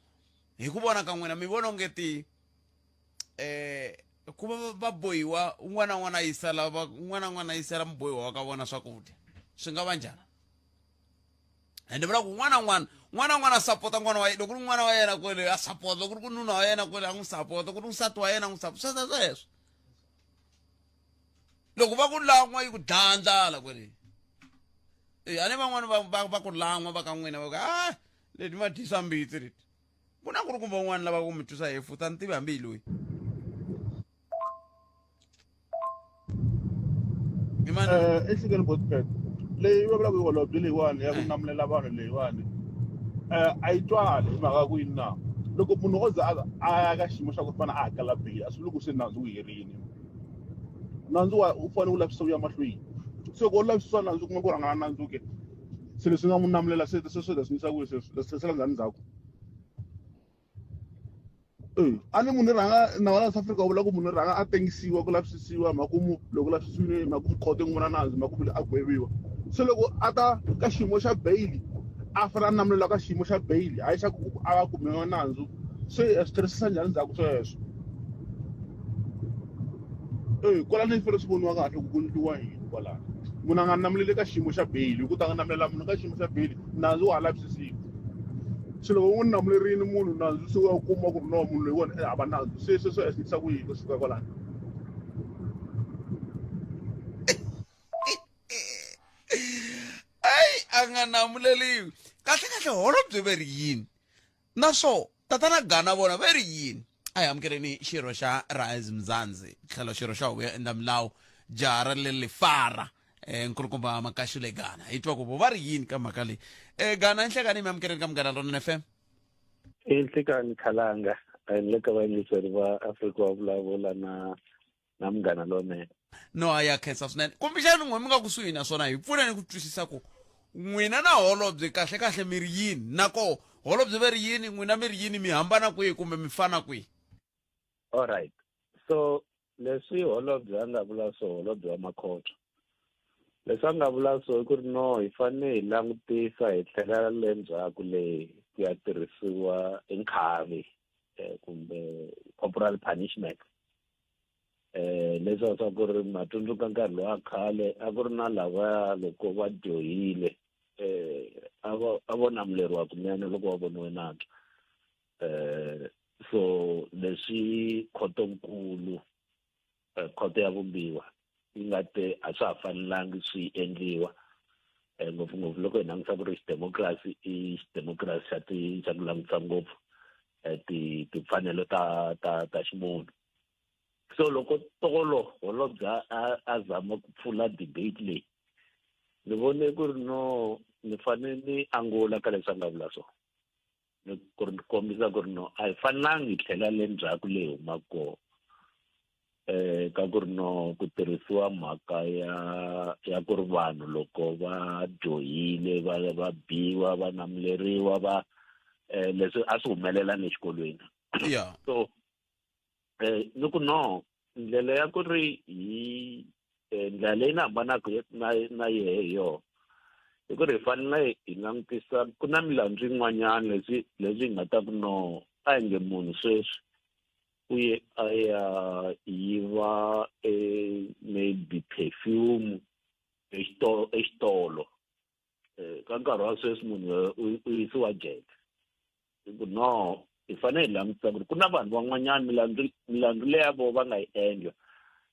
S1: hi ku vona ka n'wina mi vona onge ti eh ku va va bohiwa un'wana na un'wana a yisela un'wana na un'wana a yisela mubohiwa wa ka vona swakudya swi nga va njhani ende vula ku n'wana n'wana n'wana n'wana a sapota n'wana wa loko ri n'wana wa yena kwele a sapota loko ri ku nuna wa yena kwele a n'wi sapota ku ri nsati wa yena a n'wi sapota sweswo sweswo loko va ku lan'wa yi ku dlaya ndlala kwele e a ni van'wani va va va ku lan'wa va ka n'wina va ku a leti ma dyisa mbitsi leti ku na ku ri kumbe un'wana lava ku mi twisa hi futa ni tivi hambi hi loyi.
S13: Ehlekeni Botpet leyi va vulaka holobye leyiwani ya ku namulela vanhu leyiwani a yi twali hi mhaka ku yini na loko munhu o za a ya ka xiyimo xa ku fana a hakela beyili a swi vuli ku se nandzu wu herile nandzu wa u fanele u lavisisa wu ya mahlweni se loko u lavisisa nandzu u kuma ku rhangana nandzu ke se leswi nga n'wi namulela se se swi leswi yisa kwihi se se landza ndzhaku. A ni munhu rhanga nawu la South Africa wu vula ku munhu rhanga a tengisiwa ku lavisisiwa makumu loko lavisisiwile makumu khoto yi n'wi vona nandzu makumu a gweviwa. Se loko a ta ka xiyimo xa bail a fanele a namulela ka xiyimo xa bail hayi xa ku a va kumiwa nandzu. Se hi swi tirhisisa njhani ndzhaku sweswo? E kwalano swi fanele swi voniwa kahle ku ku endliwa yini kwalano. Munhu a nga namuleli ka xiyimo xa bail hi ku ta nga namulela munhu ka xiyimo xa bail nandzu wa ha lavisisiwa. Se loko u n'wi namulerile munhu nandzu se u ya u kuma ku ri no munhu loyiwani i hava nandzu se sweswo i endlisa ku yini ku suka kwalano?
S1: Ayi a nga namuleliwi kahle kahle holobye ve ri yini naswo tatana Gana vona ve ri yini? A hi amukeleni xirho xa Rise Mzansi tlhelo xirho xa huvo yo endla milawu jaha ra le Lefara nkulukumba Makashule Gana hi twa ku vo va ri yini ka mhaka leyi. Gana nhlekani mi amukeleni ka Munghana Lonene FM.
S18: I nhlekani Khalanga ni le ka vayingiseri va Afrika wa vulavula na na Munghana Lonene.
S1: No a ya khensa swinene. Kumbexana n'we mi nga kusuhi na swona hi pfuneni ku twisisa ku n'wina na holobye kahle kahle mi ri yini na koho holobye ve ri yini n'wina mi ri yini mi hambana kwihi kumbe mi fana kwihi?
S18: All right. So leswi holobye a nga vula so holobye wa makhotso leswi a nga vula so i ku ri no hi fanele hi langutisa hi tlhela le ndzhaku leyi ku ya tirhisiwa nkhavi kumbe corporal punishment. Leswiya swa ku ri ma tsundzuka nkarhi lowa khale a ku ri na lavaya loko va dyohile a va a vo namuleriwa kunene loko va voniwe nandzu. So leswi khotonkulu khoto ya vumbiwa yi nga te a swa ha fanelangi swi endliwa, ngopfungopfu loko hi langutisa ku ri xidemokirasi i xidemokirasi xa ti xa ku langutisa ngopfu ti timfanelo ta ta ta ximunhu. So loko tolo holobye a zama ku pfula debate leyi ni vone ku ri no ni fanele ni angula ka leswi a nga vula swona, ni ku ri ni kombisa ku ri no a hi fanelangi hi tlhela le ndzhaku leyi humaka kona ka ku ri no ku tirhisiwa mhaka ya ya ku ri vanhu loko va dyohile va va biwa va namuleriwa va leswi a swi humelela ne xikolweni. So ni ku no ndlela ya ku ri hi ndlela leyi ni hambanaka na na yehe hi yona i ku ri hi fanele hi langutisa ku na milandzu yin'wanyana leswi leswi hi nga ta ku no a hi nge munhu sweswi u ye a ya yiva maybe perfume exitolo ka nkarhi wa sweswi munhu u yisiwa jele. Hi ku no hi fanele hi langutisa ku ri ku na vanhu van'wanyana milandzu milandzu leya vo va nga yi endla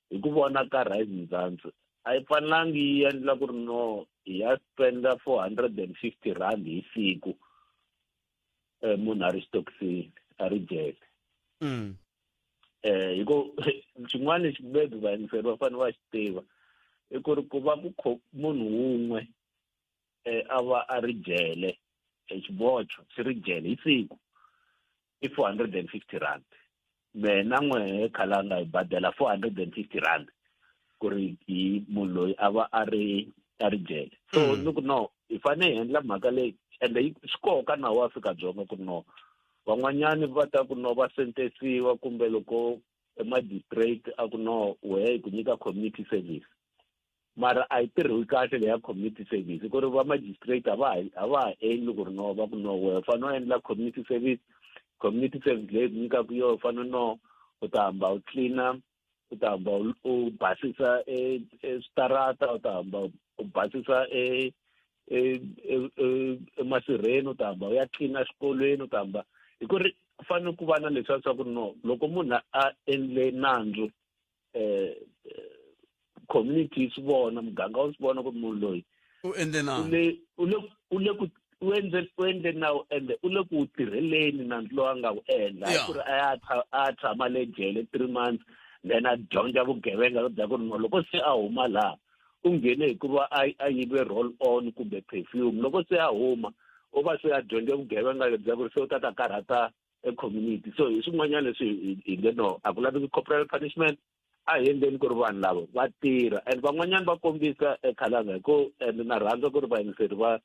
S18: hi ku vona ka Rise Mzansi a yi fanelangi yi endla ku ri no hi ya spenda 450 rand hi siku munhu a ri xitokisini a ri jele. Hi ku xin'wana lexi maybe vayingiseri va fanele va xi tiva i ku ri ku va ku munhu wun'we a va a ri jele xibocho xi ri jele hi siku i 450 rand. Mina n'wehe Khalanga hi badela 450 rand ku ri hi munhu loyi a va a ri jele. So ni ku no hi fanele hi endla mhaka leyi ende swi koho ka nawu wa Afrika-Dzonga ku ri no van'wanyani va ta ku no va sentesiwa kumbe loko magistrate a ku no wehe hi ku nyika community service, mara a yi tirhiwi kahle leya community service ku ri va magistrate a va ha endli ku ri no va ku no wehe u fanele u endla community service, community service leyi ku nyikaka yona u fanele no u ta hamba u cleaner, u ta hamba u basisa eswitarata, u ta hamba u basisa emasirheni, u ta hamba u ya cleaner exikolweni, u ta hamba hi ku ri ku fanele ku va na leswiya swa ku no loko munhu a endle nandzu community yi swi vona, muganga wu swi vona ku munhu loyi
S1: u endle nawu,
S18: u le ku u endle nawu ende u le ku tirheleni nandzu lowu a nga wu endla, ku ri a ya a tshama le jele 3 months then a dyondza vugevenga bya ku ri no loko se a huma laha u nghene hikuva a yive roll on kumbe perfume, loko se a huma u va se a dyondze vugevenga lebya ku ri se u ta ta karhata e community. So hi swin'wanyana leswi hi nge no a ku laveki corporal punishment, a hi endleni ku ri vanhu lava va tirha. And van'wanyana va kombisa eKhalanga hi ku and na rhandza ku ri vayingiseri va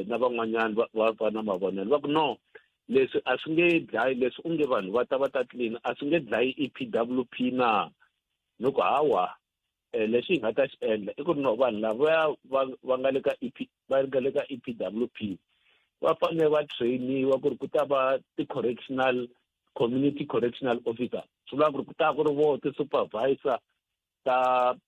S18: na van'wanyana va va na mavonelo va ku no Leswi a swi nge dlayi leswi u nge vanhu va ta va ta tlilina a swi nge dlayi E_P_W_P na? Ni ku hawa um lexi hi nga ta xi endla i ku ri no vanhu lavaya va va nga le ka E_P va nga le ka E_P_W_P va fanele va train-iwa ku ri ku ta va ti-correctional community correctional officer swi vula ku ri ku ta ku ri voho ti-supervisor ta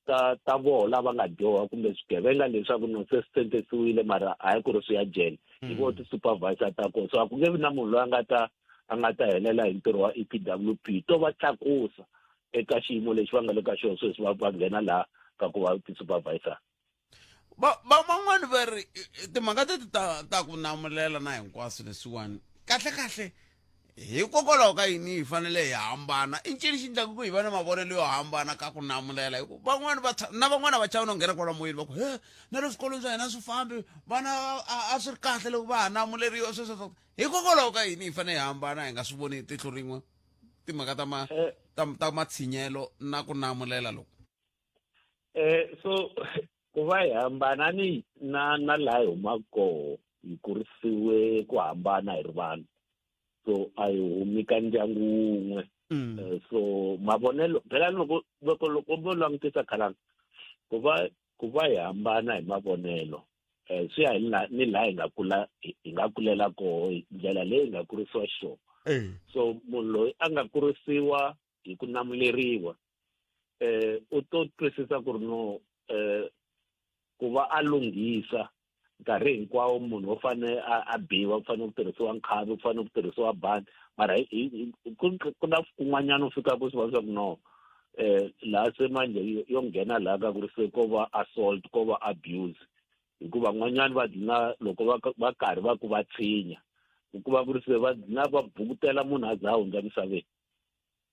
S18: ta ta voho lava nga dyoha kumbe swigevenga leswaku no se swi sentesiwile mara hayi ku ri swi ya jele hi voho ti-supervisor ta kona so a ku nge vi na munhu loyi a nga ta a nga ta helela hi ntirho wa E_P_W_P to va tlakusa eka xiyimo lexi va nga le ka xona sweswi va va nghena laha ka ku va ti-supervisor
S1: va va van'wani va ri timhaka teti ta ta ku namulela na hinkwaswo leswiwani kahle kahle hikokwalaho ka yini hi fanele hi hambana i ncini xi endlaka ku hi va na mavonelo yo hambana ka ku namulela hi ku van'wani va na van'wana va chava no nghena kwala moyeni va ku he na le swikolweni swa hina swi fambi vana a swi ri kahle loko va ha namuleriwa sweswo hikokwalaho ka yini hi fanele hi hambana hi nga swi voni hi tihlo rin'we timhaka ta ma eh. ta ta matshinyelo na ku namulela loku
S18: eh so ku va hi hambana ni na na laha hi humaka koho hi kurisiwe ku hambana hi ri vanhu so a hi humi ka ndyangu wun'we mm. eh, so mavonelo phela loko loko loko mo langutisa khalanga ku va ku va hi hambana hi mavonelo um swi ya hi la ni laha hi nga kula hi nga kulela koho ndlela leyi hi nga kurisiwa xiswona eh. so munhu loyi a nga kurisiwa hi ku namuleriwa eh u to twisisa ku ri no eh ku va a lunghisa nkarhi hinkwawo munhu wo fane a biwa ku fanele ku tirhisiwa nkhavi ku fanele ku tirhisiwa bandi mara ku na kun'wanyana u fikaka u swi vona swa ku no eh laha se manje yo nghena laha ka ku ri se ko va assault ko va abuse hikuva van'wanyana va dlina loko va va karhi va ku va tshinya u kuma ku ri se va dlina va bukutela munhu a za a hundza misaveni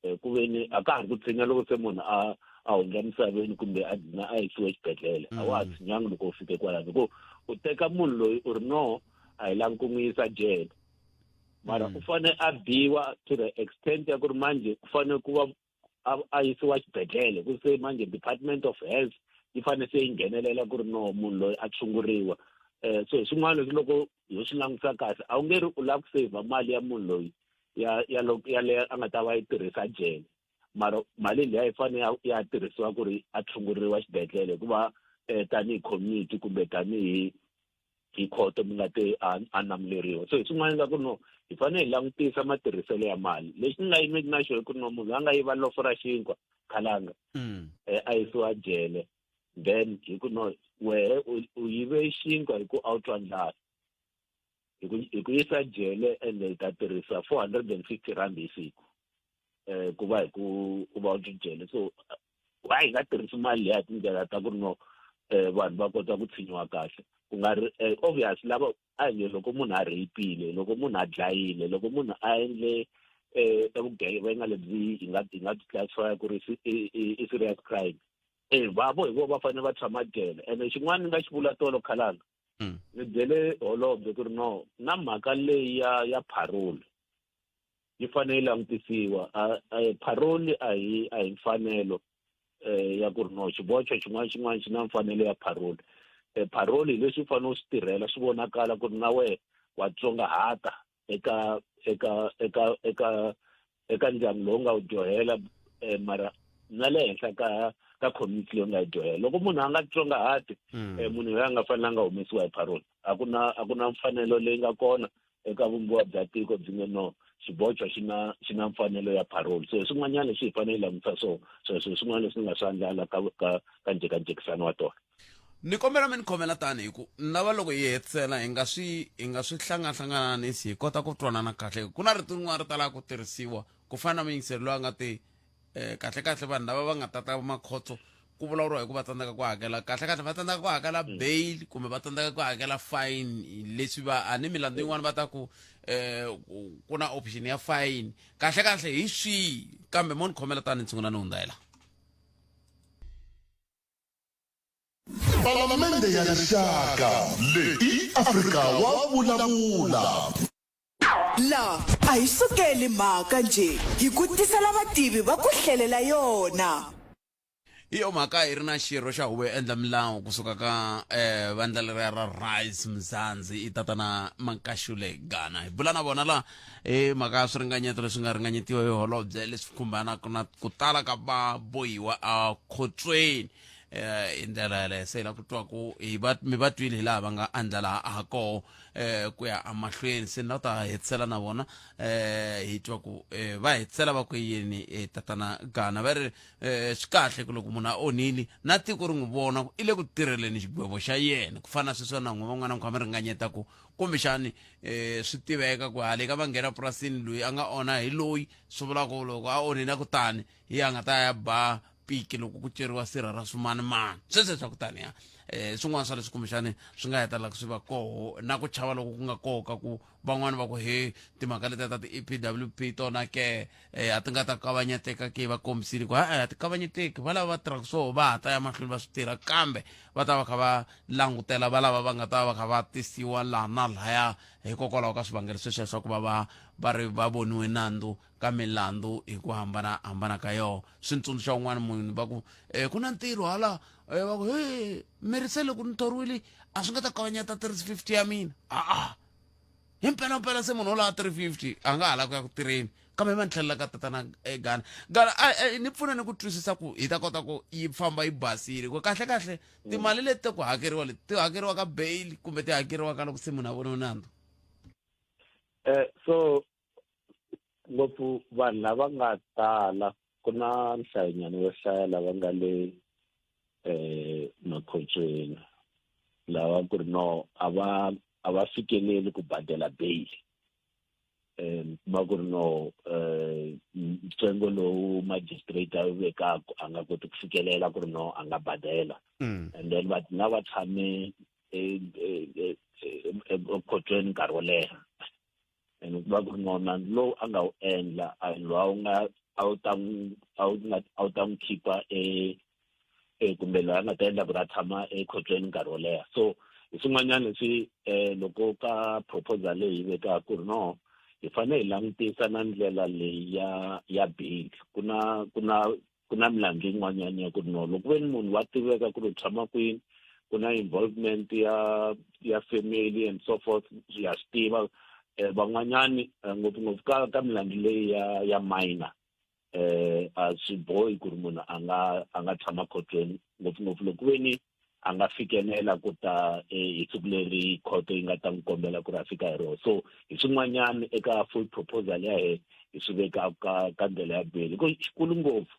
S18: eh, ku ve ni a ka ha ri ku tshinya loko se munhu a a hundza misaveni kumbe a dlina a yisiwe exibedhlele a wa ha mm. tshinyangi loko u fike kwalano hi ku u teka munhu loyi u ri no a hi lavi ku n'wi yisa jele mara mm. u fanele a biwa to the extent ya ku ri manje ku fanele ku va a yisiwa xibedhlele ku se manje department of health yi fanele se yi nghenelela ku ri no munhu loyi a tshunguriwa um so hi swin'wana leswi loko ho swi langutisa kahle a wu nge ri u lava ku saver mali ya munhu loyi ya ya ya leyi a nga ta va yi tirhisa jele mara mali liya yi fanele ya tirhisiwa ku ri a tshunguriwa xibedhlele hikuva um tanihi community kumbe tanihi hi khoto mi nga te a a namuleriwa so hi swin'wana nga ku no hi fanele hi langutisa matirhiselo ya mali lexi ni nga yimeki na xona ku no munhu a nga yiva lofo ra xinkwa khalanga mm. eh, a yisiwa jele then hi ku no wehe u yive xinkwa hi ku a wu twa ndlala hi ku hi ku yisa jele ende hi ta tirhisa 450 rand hi siku eh ku va hi ku u va u jele so why hi nga tirhisi mali liya tindlela ta ku ri no eh vanhu va kota ku tshinyiwa kahle ku nga ri eh, obvious lava a hi nge loko munhu a rheyipile loko munhu a dlayile loko munhu a endle eh vugevenga lebyi hi nga hi nga byi classify ku ri i serious crime eh vavo hi vona va fanele va tshama jele ene xin'wana ni nga xi vula tolo khalanga mm. ni byele holobye ku ri no na mhaka leyi ya ya parole yi fanele yi langutisiwa parole a hi a hi mfanelo eh ya ku ri no xibocho xin'wana xin'wana xi na mfanelo ya parole eh parole hi leswi u fanele u swi tirhela swi vonakala ku ri na wehe wa tsongahata eka eka eka eka eka ndyangu lowu nga wu dyohela eh, mara na le henhla ka ka community leyi nga yi dyohela loko munhu a nga tsongahati mm. eh, munhu loyi a nga fanelanga humesiwa hi parole a ku na a ku na mfanelo leyi nga kona eka vumbiwa bya tiko byi nge no xibocho xi na xi na mfanelo ya parole so hi swin'wanyana leswi hi fanele hi langutisa swona sweswo hi swin'wana leswi nga swi andlala ka ka ka njhekanjhekisano wa tona
S1: ni kombela mi ni khomela tani hi ku ni lava loko hi hetisela hi nga swi hi nga swi hlangahlangananisi hi kota ku twanana kahle ku na rito rin'wana ri talaka ku tirhisiwa ku fana na muyingiseri loyi a nga te um kahle kahle vanhu lava va nga tata makhotso ku vulavuriwa hi ku va tsandzeka ku hakela kahle kahle va tsandzeka ku hakela mm. bail kumbe va tsandzeka ku hakela fine leswi va a ni milandzu yin'wana va ta ku um ku na option ya fine kahle kahle hi swihi kambe mo ni khomela tani ni sungula ni hundza yela
S2: Palamende ya Rixaka leyi i Afrika wa vulavula.
S12: La a hi sukeli mhaka njhe, hi ku tisela vativi va ku hlelela yona.
S1: Hi yo mhaka hi ri na xirho xa huvo yo endla milawu kusuka ka eh, vandla leriya ra Rise Mzansi i tatana Makashule Gana. Hi bula na vona la hi mhaka ya swiringanyeto leswi nga ringanyetiwa hi holobye leswi khumbanaka na ku tala ka vabohiwa ekhotsweni eh hi ndlela yaleyo se hi la ku twa ku hi va mi va twile hi laha va nga andlala ha koho eh ku ya emahlweni se ni la ta hetisela na vona eh hi twa ku eh, va hetisela va ku yini eh, tatana Gana va ri eh, swi kahle ku loko munhu a onhile na tiko ri n'wi vona ku i le ku tirheleni xigwevo xa yena ku fana na sweswiwa na n'we van'wana mi kha mi ringanyeta ku kumbexani eh, swi tiveka ku hale ka va nghena purasini loyi a nga onha hi loyi swi vula ku loko a onhile ku tani hi a nga ta ya ba piki loko ku ceriwa sirha ra swimanimani sweswe swa ku taniya um swin'wana swa leswi kumbexani swi nga hetelelaka swi va koho na ku chava loko ku nga koho ka ku van'wani va ku he timhaka letiya ta ti-epwp tona ke um a ti nga ta kavanyeteka ke va kombisile ku ha-e a ti kavanyeteki va lava va tirhaka swoho va ha ta ya mahlweni va swi tirha kambe va ta va kha va langutela va lava va nga ta va kha va tisiwa laha na lahaya hikokwalaho ka swivangelo sweswiya swa ku va va va ri va voniwe nandzu ka milandzu hi ku hambana hambana ka yoho swi ni tsundzuxa un'wana munhu va ku um ku na ntirho hala um va ku he mirise loko ni thoriwile a swi nga ta kavanyeta 350 ya mina a-a hi mpelampela se munhu wo lava 350 a nga ha la ku ya ku tirheni kambe va ni tlhelela ka tatana eh, gana gana ni pfuna ni ku twisisa ku hi ta kota ku yi famba yi basile ku kahle kahle timali leti ta ku hakeriwa leti ti hakeriwa ka bail kumbe ti hakeriwa ka loko se munhu a voniwe nandzu
S18: eh so ngopfu vanhu lava nga tala ku na nhlayonyana yo hlaya lava nga le eh makhotsweni lava ku ri no a va a va fikeleli ku badela bail um kuma ku ri no um ntsengo lowu magistrate a wu vekaku a nga koti ku fikelela ku ri no a nga badela mm. and then va na va tshame ekhotsweni nkarhi wo leha and ku va ku ri no nandzu lowu a nga wu endla a hi lowu a wu nga a wu ta n'wi a wu nga a wu ta n'wi khipa e e kumbe loyi a nga ta endla ku ri a tshama ekhotsweni nkarhi wo leha so hi swin'wanyana leswi um loko ka proposal leyi hi vekaka ku ri no hi fanele hi langutisa na ndlela leyi ya ya bail ku na ku na ku na milandzu yin'wanyana ya ku ri no loko ve ni munhu wa tiveka ku ri u tshama kwini ku na involvement ya ya family and so forth ya swi tiva eh, van'wanyani eh, ngopfungopfu ka ka milandzu leyi ya ya minor eh a swi bohi ku ri munhu a nga a nga tshama khotsweni ngopfungopfu loko ve ni a nga fikelela ku ta eh, hi siku leri khoto yi nga ta n'wi kombela ku ri a fika hi rona so hi swin'wanyana eka full proposal ya he hi swi vekaka ka ka ndlela ya beli ku xikulu ngopfu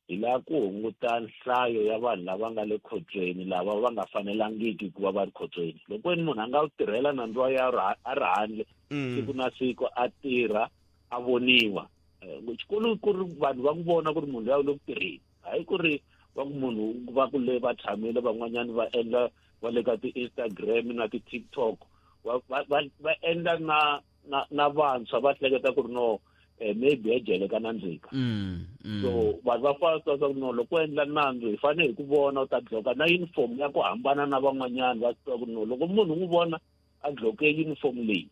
S18: hi lava ku hunguta nhlayo ya vanhu lava nga le khotsweni lava va nga fanelangiki ku va va ri khotsweni loko weni munhu a nga wu tirhela nandzu wa ya a ri handle mm. siku na siku a tirha a voniwa eh, xikulu ku ri vanhu va ku vona ku ri munhu loyi a le ku tirheni hayi ku ri va ku munhu va ku le va tshamile van'wanyana va endla va le ka ti-instagram na ti-tiktok va va va endla na na na vantshwa va hleketa ku ri no eh, maybe ejele ka nandzika mm, mm. so vanhu va fanele swa ku no loko u endla nandzu hi fanele hi ku vona u ta dloka na uniform ya ku hambana na van'wanyana va swi tiva ku no loko munhu n'wi vona a dloke uniform leyi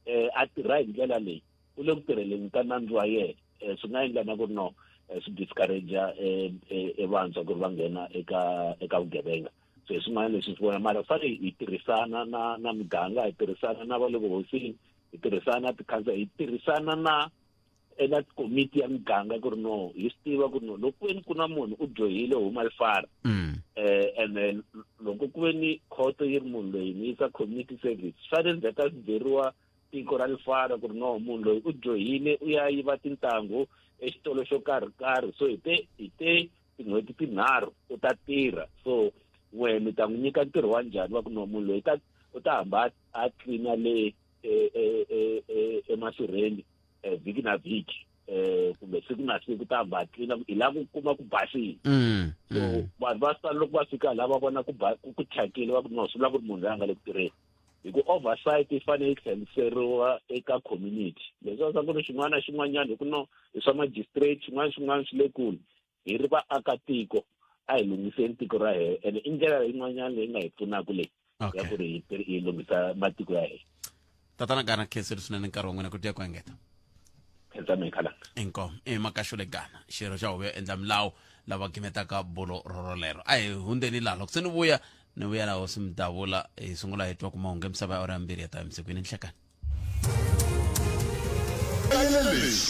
S18: eh a tirha hi ndlela leyi u le ku tirheleni ka nandzu wa yena eh, swi nga endla na ku ri no eh, swi discourage eh, e vantshwa ku ri va nghena eka eka vugevenga so hi swin'wana leswi swi vona mara fanele hi tirhisana na na miganga hi tirhisana na va le vuhosini hi tirhisana na tikhansela hi tirhisana na eka komiti ya miganga ku ri no hi swi tiva ku ri no loko ku ku na munhu u dyohile huma lifara mm. eh and then loko ku ve ni khoto yi ri munhu loyi ni yisa community service swi fanele ndzhaku ka swi byeriwa tiko ra lifara ku ri no munhu loyi u dyohile u ya yiva tintangu exitolo xo karhi karhi so hi te hi te tin'hweti tinharhu u ta tirha so n'we mi ta n'wi nyika ntirho wa njhani wa ku no munhu loyi ta u ta hamba a tlina le e, e, e, emasirheni vhiki na vhiki eh kumbe siku na siku ta hamba tlina hi lava ku kuma ku basile mm, so mm. vanhu va sala loko va fika la va vona ku ku thyakile va ku no swi vula ku ri munhu loyi a nga le ku tirheni hi ku oversight yi fanele yi tlheriseriwa eka community leswi swa ku ri xin'wana na xin'wanyana hi ku no hi swa magistrate xin'wana na xin'wana swi le kule hi ri vaakatiko a hi lunghiseni tiko ra hina ene i ndlela yin'wanyana leyi nga hi pfunaka leyi ya ku ri hi lunghisa matiko ya hina
S1: tatana gana khensile swinene nkarhi wa n'wina ku tiya ku engeta
S18: khensa mina khalanga
S1: inkomu i makaxule gana xirho xa huvo yo endla milawu lava gimetaka bulo rorolero a hi hundzeni laha loko se ni vuya ni vuya na hosi mudavula hi sungula hi twa ku mahungu ya misava ya awara ya mbirhi ya ta emisikwini nhlekani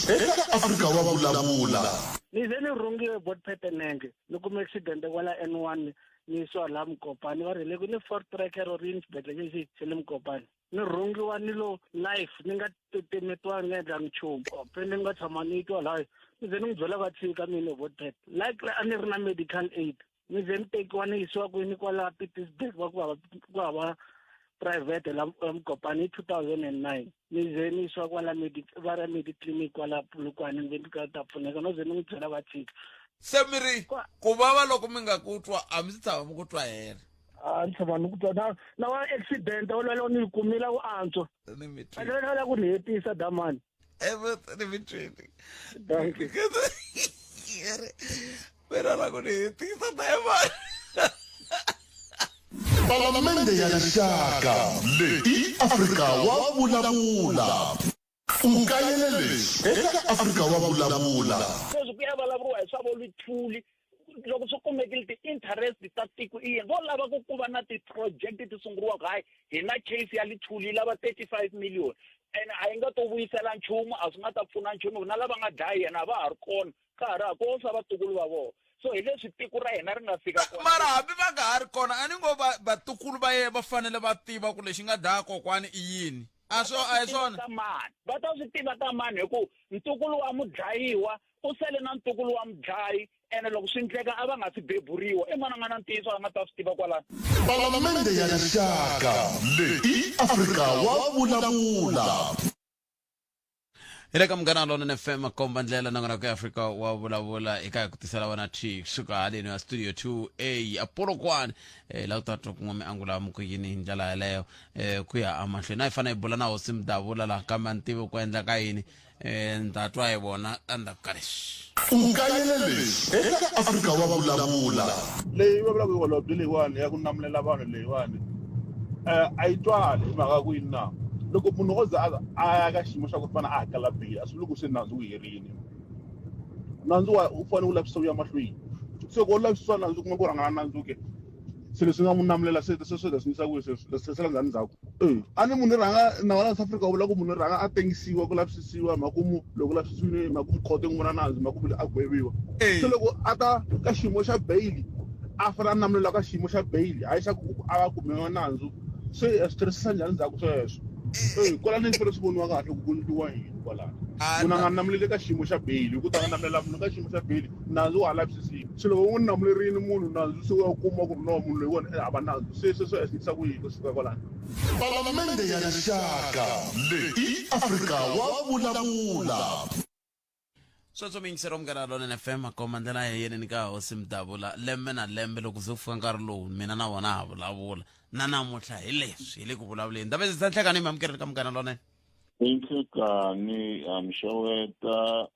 S2: eka Afrika wa vulavula
S11: ni ze ni rhungiwe bot petenenge ni kume accident kwala N1 ni yisiwa laha Mukopani va ri le ku ni Ford Tracker or yini xibedhlele lexi xa le Mukopani ni rhungiwa ni lo life ni nga titimetiwa ni nga endlangi nchumu pende ni nga tshama ni twa laha ni ze ni n'wi byela va tshika mina bot pet like a ni ri na medical aid ni ze ni tekiwa ni yisiwa kwini kwala Pietersburg va ku hava ku hava private la Mukopani hi 2009 ni ze ni yisiwa kwala va ra mediclinic kwala Polokwane ni ve ni ka ta pfuneka no ze ni n'wi byela va tshika
S1: se mi ri ku vava loko mi nga ku twa a mi si tshama mi ku twa hela
S11: a ni tshama ni ku twa na na wa accident wolowo ni yi kumile ku antswa a ni la ku ni hetisa damani
S1: ni mi twini mina la ku ni hetisa damani
S2: Palamende ya Rixaka leyi i Afrika wa vulavula. U kayele leswi eka Afrika wa vulavula.
S3: Sweswi ku ya vulavuriwa hi swa vo Luthuli loko swi kumekile ti-interest ta tiko i yini vo lava ku ku va na ti-project ti sunguriwaka hayi hi na case ya Luthuli yi lava 35 million ene a yi nga to vuyisela nchumu a swi nga ta pfuna nchumu na lava nga dlaya yena a va ha ri kona ka ha ri ha ko swa vatukulu va vona so hi leswi tiko ra hina ri nga fika kona
S1: mara hambi va nga ha ri kona a ni ngo vatukulu va yena va fanele va tiva ku lexi nga dlaya kokwani i yini a swo a hi swona
S3: ta mani va ta swi tiva ta mani hi ku ntukulu wa mudlayiwa u sele na ntukulu wa mudlayi ene loko swi endleka a va nga si beburiwa i mani a nga na ntiyiso a nga ta swi tiva kwalano
S2: Palamende ya Rixaka leyi i Afrika wa vulavula.
S1: Hi le ka Munghana Lonene FM komba ndlela nongonoko ya Afrika wa vulavula eka hi ku tisela wona thi kusuka haleni ya studio 2A a Polokwane la ku ta twa kun'we miangulo ya muku yini hi ndlela yaleyo ku ya emahlweni a hi fanele hi bula na hosi Mudavula laha kambe a ni tivi ku endla ka yini ni ta twa hi vona endzhaku ka leswi.
S2: U kayele leswi eka Afrika wa vulavula.
S13: Leyi va vulaka holobye leyiwani ya ku namulela vanhu leyiwani a yi twali hi mhaka ku yini na loko munhu o za a ya ka xiyimo xa ku fana a hakela beyili a swi vuli ku se nandzu wu herile nandzu wa u fanele wu lavisisa wu ya mahlweni se loko wo lavisisiwa nandzu kuma ku rhangana nandzu ke se leswi nga n'wi namulela se se swi swi yisa kwihi sweswo leswi se landza ndzhaku e a ni munhu rhanga nawu wa South Africa wu vula ku munhu rhanga a tengisiwa ku lavisisiwa makumu loko lavisisiwile makumu khoto yi n'wi vona nandzu makumu a gweviwa se loko a ta ka xiyimo xa bail a fanele a namulela ka xiyimo xa bail hayi xa ku a va kumiwa nandzu se a swi tirhisisa njhani ndzhaku sweswo e kwalani swi fanele swi voniwa kahle ku ku endliwa yini kwalano munhu a nga namuleli ka xiyimo xa bail hi ku ta nga namulela munhu ka xiyimo xa bail nandzu wa ha lavisisiwa se loko u n'wi namulerile munhu nandzu se u ya kuma ku ri no munhu loyiwani i hava nandzu se sweswo i endlisa ku yini kusuka kwalano
S2: Palamende ya Rixaka leyi i Afrika wa vulavula.
S1: Sweswo miyingiseri wa Munghana Lonene FM a komba ndlela ya yena ni ka hosi Mdavula lembe na lembe loko ze ku fika nkarhi lowu mina na vona ha vulavula na namuntlha hi leswi hi le ku vulavuleni ndabezisa nhlekani mi amukeleni ka Munghana Lonene
S19: I nhlekani ha mi xeweta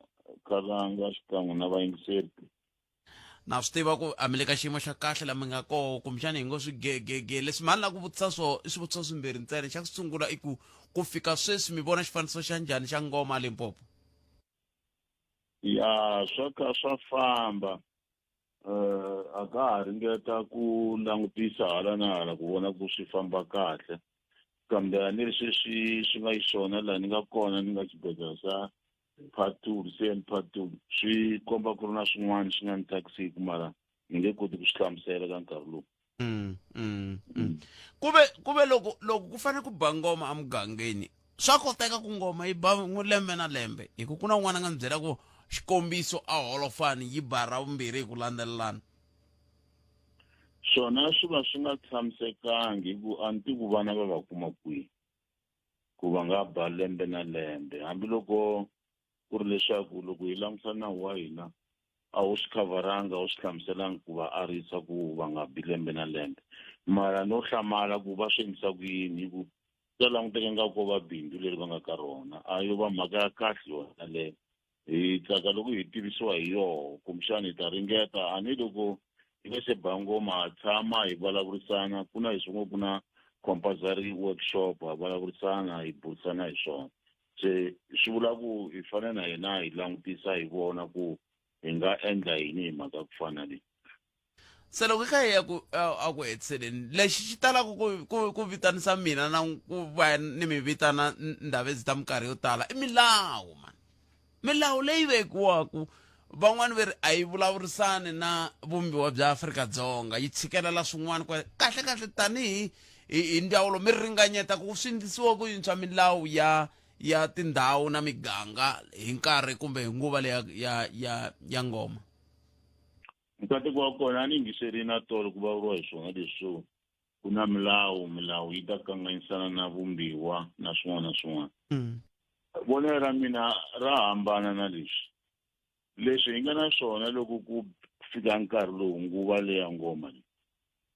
S19: Khalanga xikan'we na vayingiseri.
S1: Na swi tiva ku a mi le ka xiyimo xa kahle la mi nga koho kumbexana hi ngo swi gegege leswi mhani la ku vutisa swo i swivutiso swimbirhi ntsena xa ku sungula i ku ku fika sweswi mi vona xifaniso xa njhani xa ngoma Limpopo
S19: Ya swa ka swa famba eh a ka ha ringeta ku langutisa hala na hala ku vona ku swi famba kahle kambe a ni ri sweswi swi nga xiswona laha ni nga kona ni nga xibedhlele xa Phatul CM Phatul swi komba ku ri na swin'wana swi nga ni tsakisiki mara ni nge koti ku swi hlamusela ka nkarhi lowu
S1: mm, mm, mm. Kuve kuve loko loko ku fanele ku ba ngoma emugangeni swa koteka ku ngoma yi ba lembe na lembe hi ku ku na un'wana a nga ni byela ku xikombiso a holofani yi ba ra vumbirhi hi ku landzelelana
S19: swona swi va swi nga tshamisekangi hi ku a ni tivi ku vana va va kuma kwihi ku va nga ba lembe na lembe hambiloko ku ri leswaku loko hi langusa nawu wa hina a wu swi khavharanga a wu swi hlamuselanga ku va arisa ku va nga bi lembe na lembe mara no hlamala ku va swi endlisa ku yini hi ku swa languteka nga ko va bindzu leri va nga ka rona a yo va mhaka ya kahle yona leyo hi tsaka loko hi tivisiwa hi yoho kumbexana hi ta ringeta a ni loko hi nga se ba ngoma ha tshama hi vulavurisana ku na hi swin'we ku na compulsory workshop ha vulavurisana hi burisana hi swona se swi vula ku hi fanele na hina hi langutisa hi vona ku hi nga endla yini hi mhaka ku fana leyi.
S1: Se loko hi kha hi ya ku a ku hetiseleni lexi xi talaka ku ku ku vitanisa mina na ku va ni mi vitana ndhavezita ta minkarhi yo tala i milawu mani milawu leyi vekiwaku van'wani ve ri a yi vulavurisani na vumbiwa bya Afrika-Dzonga yi tshikelela swin'wana kwa kahle kahle tanihi hi hi ndzawulo mi ringanyeta ku swi endlisiwa ku yini swa milawu ya ya tindhawu na miganga hi nkarhi kumbe hi nguva leya ya ya ya ngoma
S19: Nkateko wa kona a ni yingiserile na tolo ku vulavuriwa hi swona leswo ku na milawu milawu yi ta kanganyisana na vumbiwa na swin'wana na swin'wana vonelo ra mina ra hambana na leswi leswi hi nga na swona loko ku fika nkarhi lowu nguva leya ngoma leyi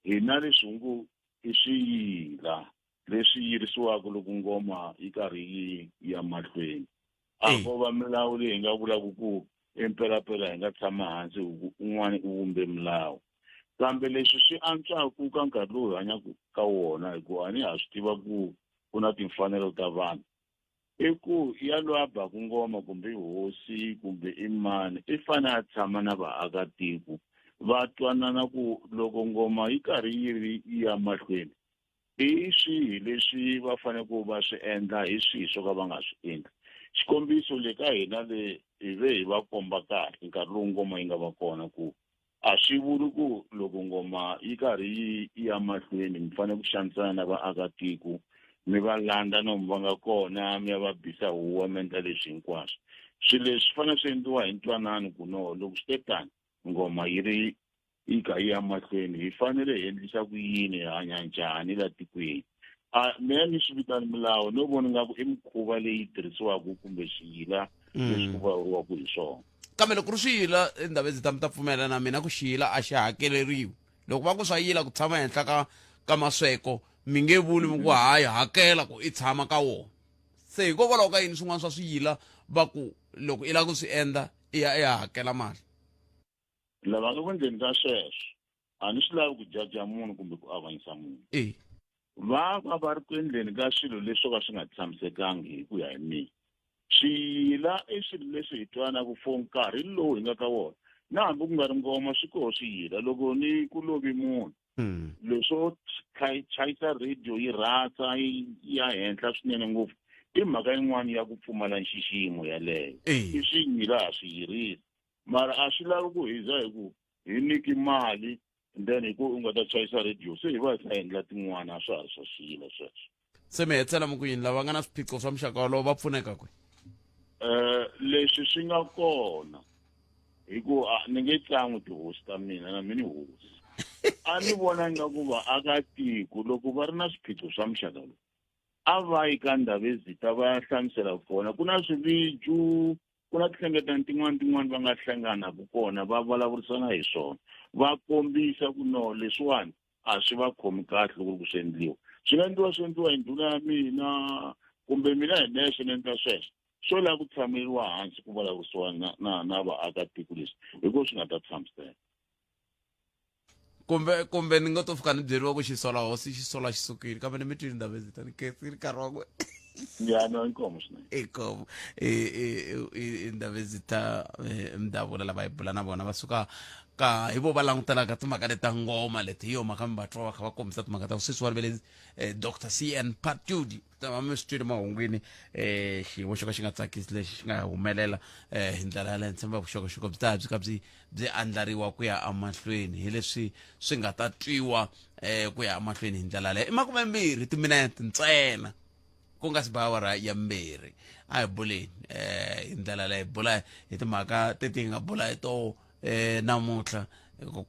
S19: hina leswi ngo i swiyila leswi yirisiwaka loko ngoma yi karhi yi ya mahlweni a ko va milawu leyi hi nga vulaka ku impelapela hi nga tshama hansi ku un'wana u vumbe milawu kambe leswi swi antswaku ka nkarhi lowu hi hanyaka ka wona hikuva a ni ha swi tiva ku ku na timfanelo ta vanhu i ku ya loyi a baku ngoma kumbe i hosi kumbe i mani i fanele a tshama na vaakatiko va twanana ku loko ngoma yi karhi yi ri yi ya mahlweni i swihi leswi va fanele ku va swi endla hi swihi swo ka va nga swi endli xikombiso le ka hina le hi ve hi va komba kahle nkarhi lowu ngoma yi nga va kona ku a swi vuli ku loko ngoma yi karhi yi ya mahlweni mi fanele ku xanisana na vaakatiko mi va landza nomu va nga kona mi ya va bisa huwa mi endla leswi hinkwaswo swilo leswi fanele swi endliwa hi ntwanano ku no loko swi te tani ngoma yi ri yi kha yi ya mahlweni hi fanele hi endlisa ku yini hi hanya njhani la tikweni a mina ni swi vitani milawu no vona nga ku i mikhuva leyi tirhisiwaka kumbe swiyila leswi ku vulavuriwaka hi swona
S1: kambe loko ri swiyila endhaveni ta mi ta pfumela na mina ku xiyila a xi hakeleriwi loko va ku swa yila ku tshama henhla ka ka masweko mi nge vuli mi ku hayi hakela ku i tshama ka wona se hikokwalaho ka yini swin'wana swa swiyila va ku loko i lava ku swi endla i ya i ya hakela mali
S19: Lava nga ku endleni ka sweswo a ni swi lavi ku jaja munhu kumbe ku avanyisa munhu.
S1: E.
S19: Va va va ri ku endleni ka swilo leswi swo ka swi nga tshamisekangi hi ku ya hi mina. Swiyila i swilo leswi hi twanaka for nkarhi lowu hi nga ka wona. Na hambi ku nga ri ngoma swi koho swiyila. Loko ni ku lovi munhu, leswo chayisa radio yi rhasa yi ya henhla swinene ngopfu i mhaka yin'wana ya ku pfumala nxiximo yaleyo. I swiyila ha swi yirisa. Mara a swi lavi ku hi za hi ku hi nyiki mali then hi ku u nga ta chayisa radio se hi va hi kha hi endla tin'wana a swa ha ri swa xiyila sweswo.
S1: Se mi hetisela mi ku yini lava nga na swiphiqo swa muxaka wolowo va pfuneka kwihi?
S19: Leswi swi nga kona hi ku a ni nge tlan'wi tihosi ta mina na mina ni hosi a ni vona ingaku vaakatiko loko va ri na swiphiqo swa muxaka lowu a va yi ka Ndhavezita va ya hlamusela kona ku na swiviju ku na tinhlengeletano tin'wana tin'wana va nga hlanganaka kona va vulavurisana hi swona va kombisa ku no leswiwani a swi va khomi kahle loko ri ku swi endliwa swi nga endliwa swi endliwa hi ndhuna ya mina kumbe mina hi nexe ni endla sweswo swo lava ku tshameriwa hansi ku vulavurisiwa na na na vaakatiko leswi hi ko swi nga ta tshamiseka
S1: kumbe kumbe ni nga to fika ni byeriwa ku xisola hosi xisola xi sukile kambe ni mi twile ndaba ezi tani kesi ri nkarhi wa ku
S19: ya no inkomo swinene
S1: inkomo indaba ezita mdavula lava hi bula na vona va suka ka hi vo va langutelaka timhaka leti ta ngoma leti hi yo mhaka mi va twa va kha va kombisa timhaka ta ku sweswiwani ve le Dr CN Patudi ta mi swi twile mahungwini xiyimo xo ka xi nga tsakisi lexi xi nga humelela hi ndlela yaleyo ni tshemba vuxokoxoko byi ta byi ka byi byi andlariwa ku ya emahlweni hi leswi swi nga ta twiwa ku ya emahlweni hi ndlela yaleyo i 20 timinete ntsena ku nga si ba awara ya 2 a hi buleni hi ndlela leyi bula hi timhaka teti hi nga bula hi toho namuntlha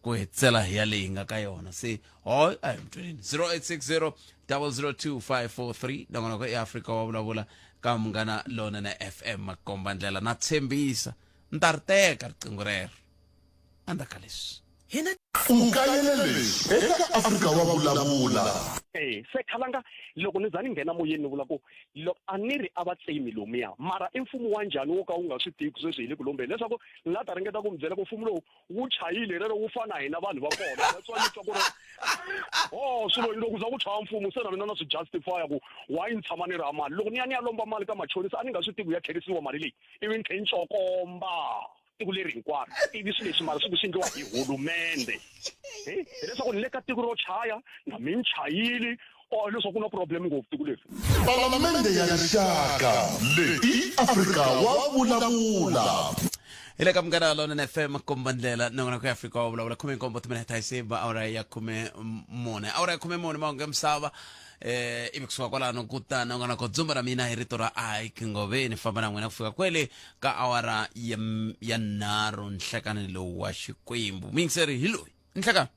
S1: ku hetisela hi ya leyi nga ka yona se hoy a hi mtweleni 0860 002543 nongonoko eAfrika wa vulavula ka Munghana Lonene FM makomba ndlela na tshembisa ni ta ri teka riqingho rero endzhaku ka leswi
S2: Hina U kayele leswi eka Afrika wa Vulavula.
S9: E se khalanga loko ni za ni nghena moyeni ni vula ku loko a ni ri a va tsemi lomuya mara i mfumo wa njhani wo ka wu nga swi tivi ku sweswi hi le ku lombeni leswaku ni la ta ringeta ku mi byela ku mfumo lowu wu chayile rero wu fana hina vanhu va kona that's why ni twa ku ri oh swilo loko za ku chaya mfumo se na mina na swi justify ku why ni tshama ni ri ha mali loko ni ya ni ya lomba mali ka machonisa a ni nga swi tivi ku ya tlherisiwa mali leyi ivi ni tlhe ni tsokomba.
S20: tiko leri hinkwaro ivi swilo leswi mara swi ku swi endliwa hi hulumende hileswaku ni le ka tiko ro chaya na mi ni chayili or leswaku ku na problem ngopfu tiko leri
S2: Palamende ya Rixaka leyi i Afrika wa vulavula.
S1: Hi le ka Munghana Lonene FM kombandlela nongonoko ya Afrika wa vulavula 17 timinete hi siba awara ya 14 awara ya 14 mahungu ya misava eh ivi kusuka kwalano ku ta nongonoko dzumba ra mina hi rito ra Ike Ngoveni famba na n'wina ku fika kwele ka awara ya ya nharhu nhlekani lowu wa Xikwembu muyingiseri hi loyi nhlekani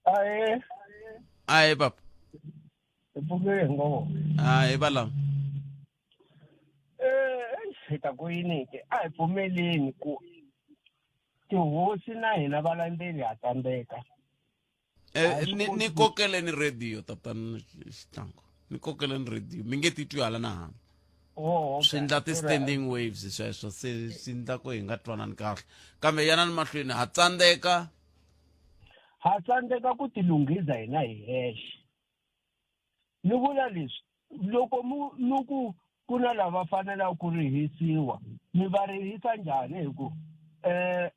S21: Ahe.
S1: Ahe papa.
S21: Hi pfuke hi ngo.
S1: Ahe valama.
S21: Eh, hi ta ku yini ke? A hi pfumeleni ku tihosi na hina valandzeli ha tsandzeka.
S1: Eh, ni ni kokeleni radio tatana Xitlangu. Ni kokeleni radio. Mi nge titwi hala na hala.
S21: Oh, okay.
S1: Swi endla ti-standing waves sweswo se swi endla ku hi nga twanani kahle. Kambe yanani mahlweni ha tsandzeka.
S21: Ha tsandzeka ku tilunghiza hina hi hexe. Ni vula leswi, loko mu mi ku ku na lava fanelaka ku rihisiwa, mi va rihisa njhani hi ku eh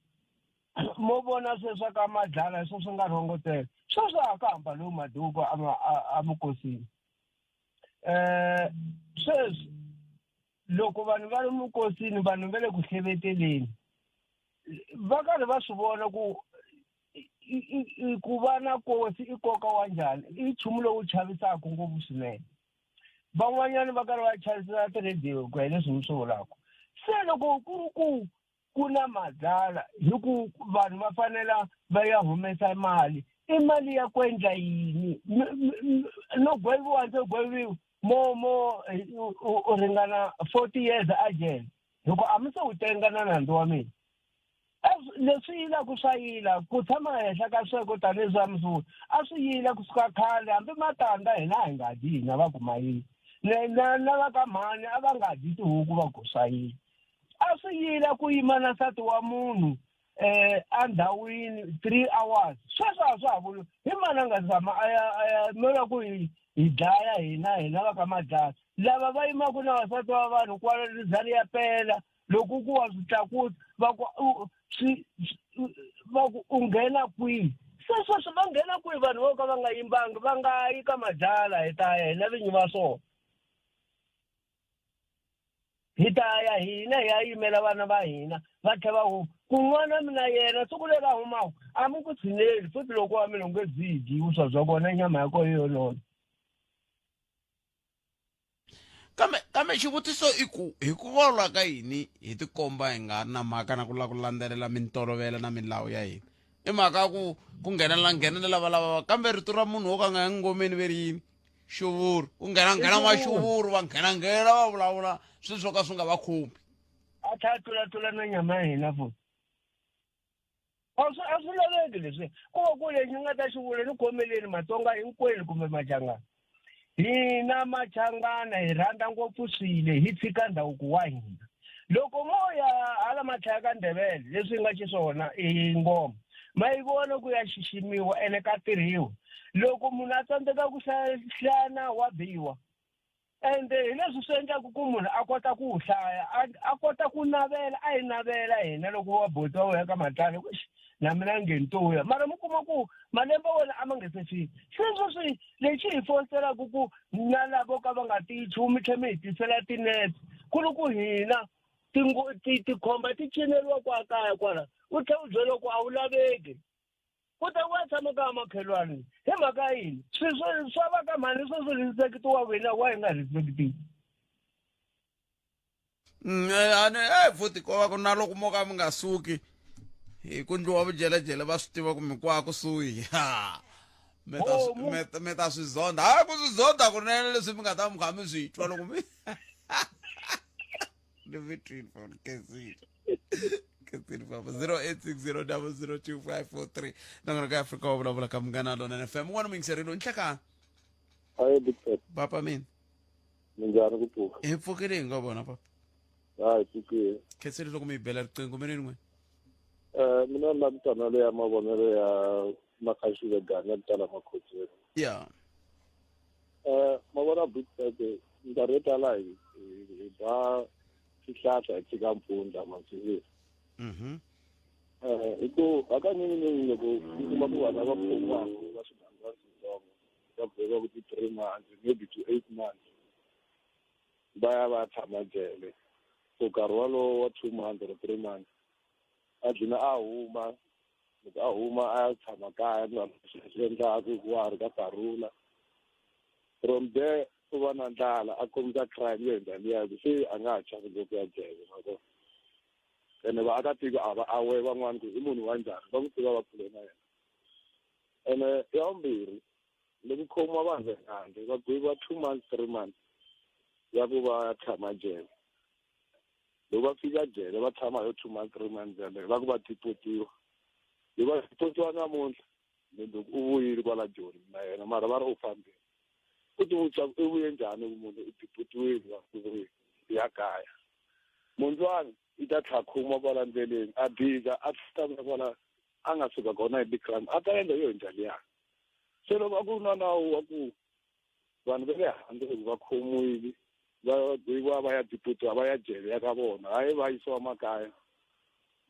S21: mo vona sweswi ka madlala hi swo swi nga rhongotela sweswi a ka hamba lowu maduku a mukosini eh sweswi loko vanhu va ri mukosini vanhu va le ku hleveteleni va karhi va swi vona ku ku va na kosi i nkoka wa njhani i nchumu lowu chavisaka ngopfu swinene van'wanyana va karhi va chavisa tirhediyo ku ya hi leswi mi swi vulaka se loko ku ri ku ku na madlala hi ku vanhu va fanela va ya humesa mali i mali ya ku endla yini no gweviwa ndzi gweviwa mo mo u ringana 40 years a jele hikuva a mi se wu tenga na nandzu wa mina leswi yilaka swa yila ku tshama henhla ka sweko tanihi swa msuri a swi yila kusuka khale hambi matandza hina a hi nga dyi hina va ku mayini na na va ka mhani a va nga dyi tihuku va ku swa yila a swi yila ku yima na nsati wa munhu eh andhawini 3 hours sweswo a swa ha vuli hi mani a nga tshama a ya a ya no ku hi hi dlaya hina hina va ka madlaya lava va yimaka na vasati va vanhu kwala rizali ya pela loko ku wa swi tlakusa va ku swi va ku u nghena kwihi se sweswi va nghena kwihi vanhu vo ka va nga yimbangi va nga yi ka madlala hi ta ya hina vinyi va swona hi ta ya hina hi ya yimela vana va hina va tlhela va huma kun'wana mina yena siku leri a humaka a mi ku tshineli futhi loko wa mina u nge byi dyi vuswa bya kona nyama ya kona yololo
S1: kambe kambe xivutiso i ku hi ku volwa ka yini hi tikomba hi nga ri na mhaka na ku lava ku landzelela mintolovelo na milawu ya hina i mhaka ya ku ku nghenelela nghenelela valava kambe rito ra munhu wo ka nga yangi ngomeni ve ri yini xuvuru ku nghena nghena n'waxuvuru va nghena nghena va vulavula swilo swo ka swi nga va khumbi
S21: a tlha a tlulatlula na nyama ya hina futhi a swi a swi laveki leswi ku va ku lexi ni nga ta xi vula ni khomeleni matsonga hinkwenu kumbe machangana hina machangana hi rhandza ngopfu swile hi tshika ndhavuko wa hina loko mo ya hala matlhaya ka ndebele leswi nga xiswona i ngoma ma yi vona ku ya xiximiwa ene ka tirhiwa loko munhu a tsandzeka ku hlaya nawu wa biwa ende hi leswi swi endlaka ku munhu a kota ku wu hlaya a kota ku navela a yi navela hina loko wa boti wa wena ka matlala ku na mina nge ni to ya mara mi kuma ku malembe wona a ma nge se fika se sweswi lexi hi fostelaka ku na lavo ka va nga tiyi nchumu tlhe mi hi tisela tinete ku ri ku hina tikhomba ti cineriwa kwa kaya kwala u tlhela u byeriwa ku a wu laveki u ta wa tshama ka makhelwani hi mhaka yini swilo swa va ka mhani swo swi respectiwa wena wa hi nga respectiwi
S1: Mm, eh, ani eh futhi ko va ku na loko mo ka mi nga suki hi ku ndliwa vujelejele va swi tiva ku mi kwa kusuhi ha mi ta swi- mi ta- mi ta swi zonda hayi ku swi zonda kunene leswi mi nga ta mi kha mi swi twa loko mi ni mi twini phone khensile khensile papa 0860002543 nangona ka Afrika wa vulavula ka Munghana Lonene FM un'wana muyingiserile nhlekani
S22: Aye, Big Pet.
S1: papa mina
S22: Minjhani ku pfuka?
S1: Hi pfukile hi nga vona papa.
S22: Ha hi pfukile.
S1: Khensile loko mi yi bela riqingho mi ri n'we.
S22: Eh mina na mutana ya mavonelo ya Makhaxile Ganya ku tala makhotsweni.
S1: Yeah.
S22: Eh mavona Big Pet Minkarhi yo tala hi hi hi ba swihlahla hi tshika mpfundla masiviri. Hi ku hakanyingi loko u kuma ku vanhu lava khomiwaka va swigangana switsongo va gweviwaka ti-3 months maybe to 8 months va ya va ya tshama jele so nkarhi walowo wa 2 months or 3 months a dlina a huma loko a huma a ya tshama kaya ku nga swi endlaka hi ku wa ha ri ka parula from there u va na ndlala a khomisa crime yo hundza liya ku se a nga ha chavi ngopfu ya jele ma ene vaakatiko a va aware van'wani ku i munhu wa njhani va n'wi tiva va kule na yena ene ya vumbirhi loko khomiwa vanhu va handle va gweviwa 2 months 3 months ya ku va tshama jele loko va fika jele va tshama yo 2 months 3 months yaleyo va ku va deportiwa loko va deportiwa namuntlha mundzuku u vuyile kwala Joni na yena mara va ri u fambile u ti vutisa ku i vuye njhani ku munhu u deportiwile va ku ya kaya mundzwani i ta tlha khuma kwala ndleleni a diza a ta vuya kwala a nga suka kona hi big crime a ta endla yo hundza liya se loko a ku ri na nawu wa ku vanhu va le handle loko va khomiwile va gweviwa va ya deportiwa va ya jele ya ka vona hayi va yisiwa makaya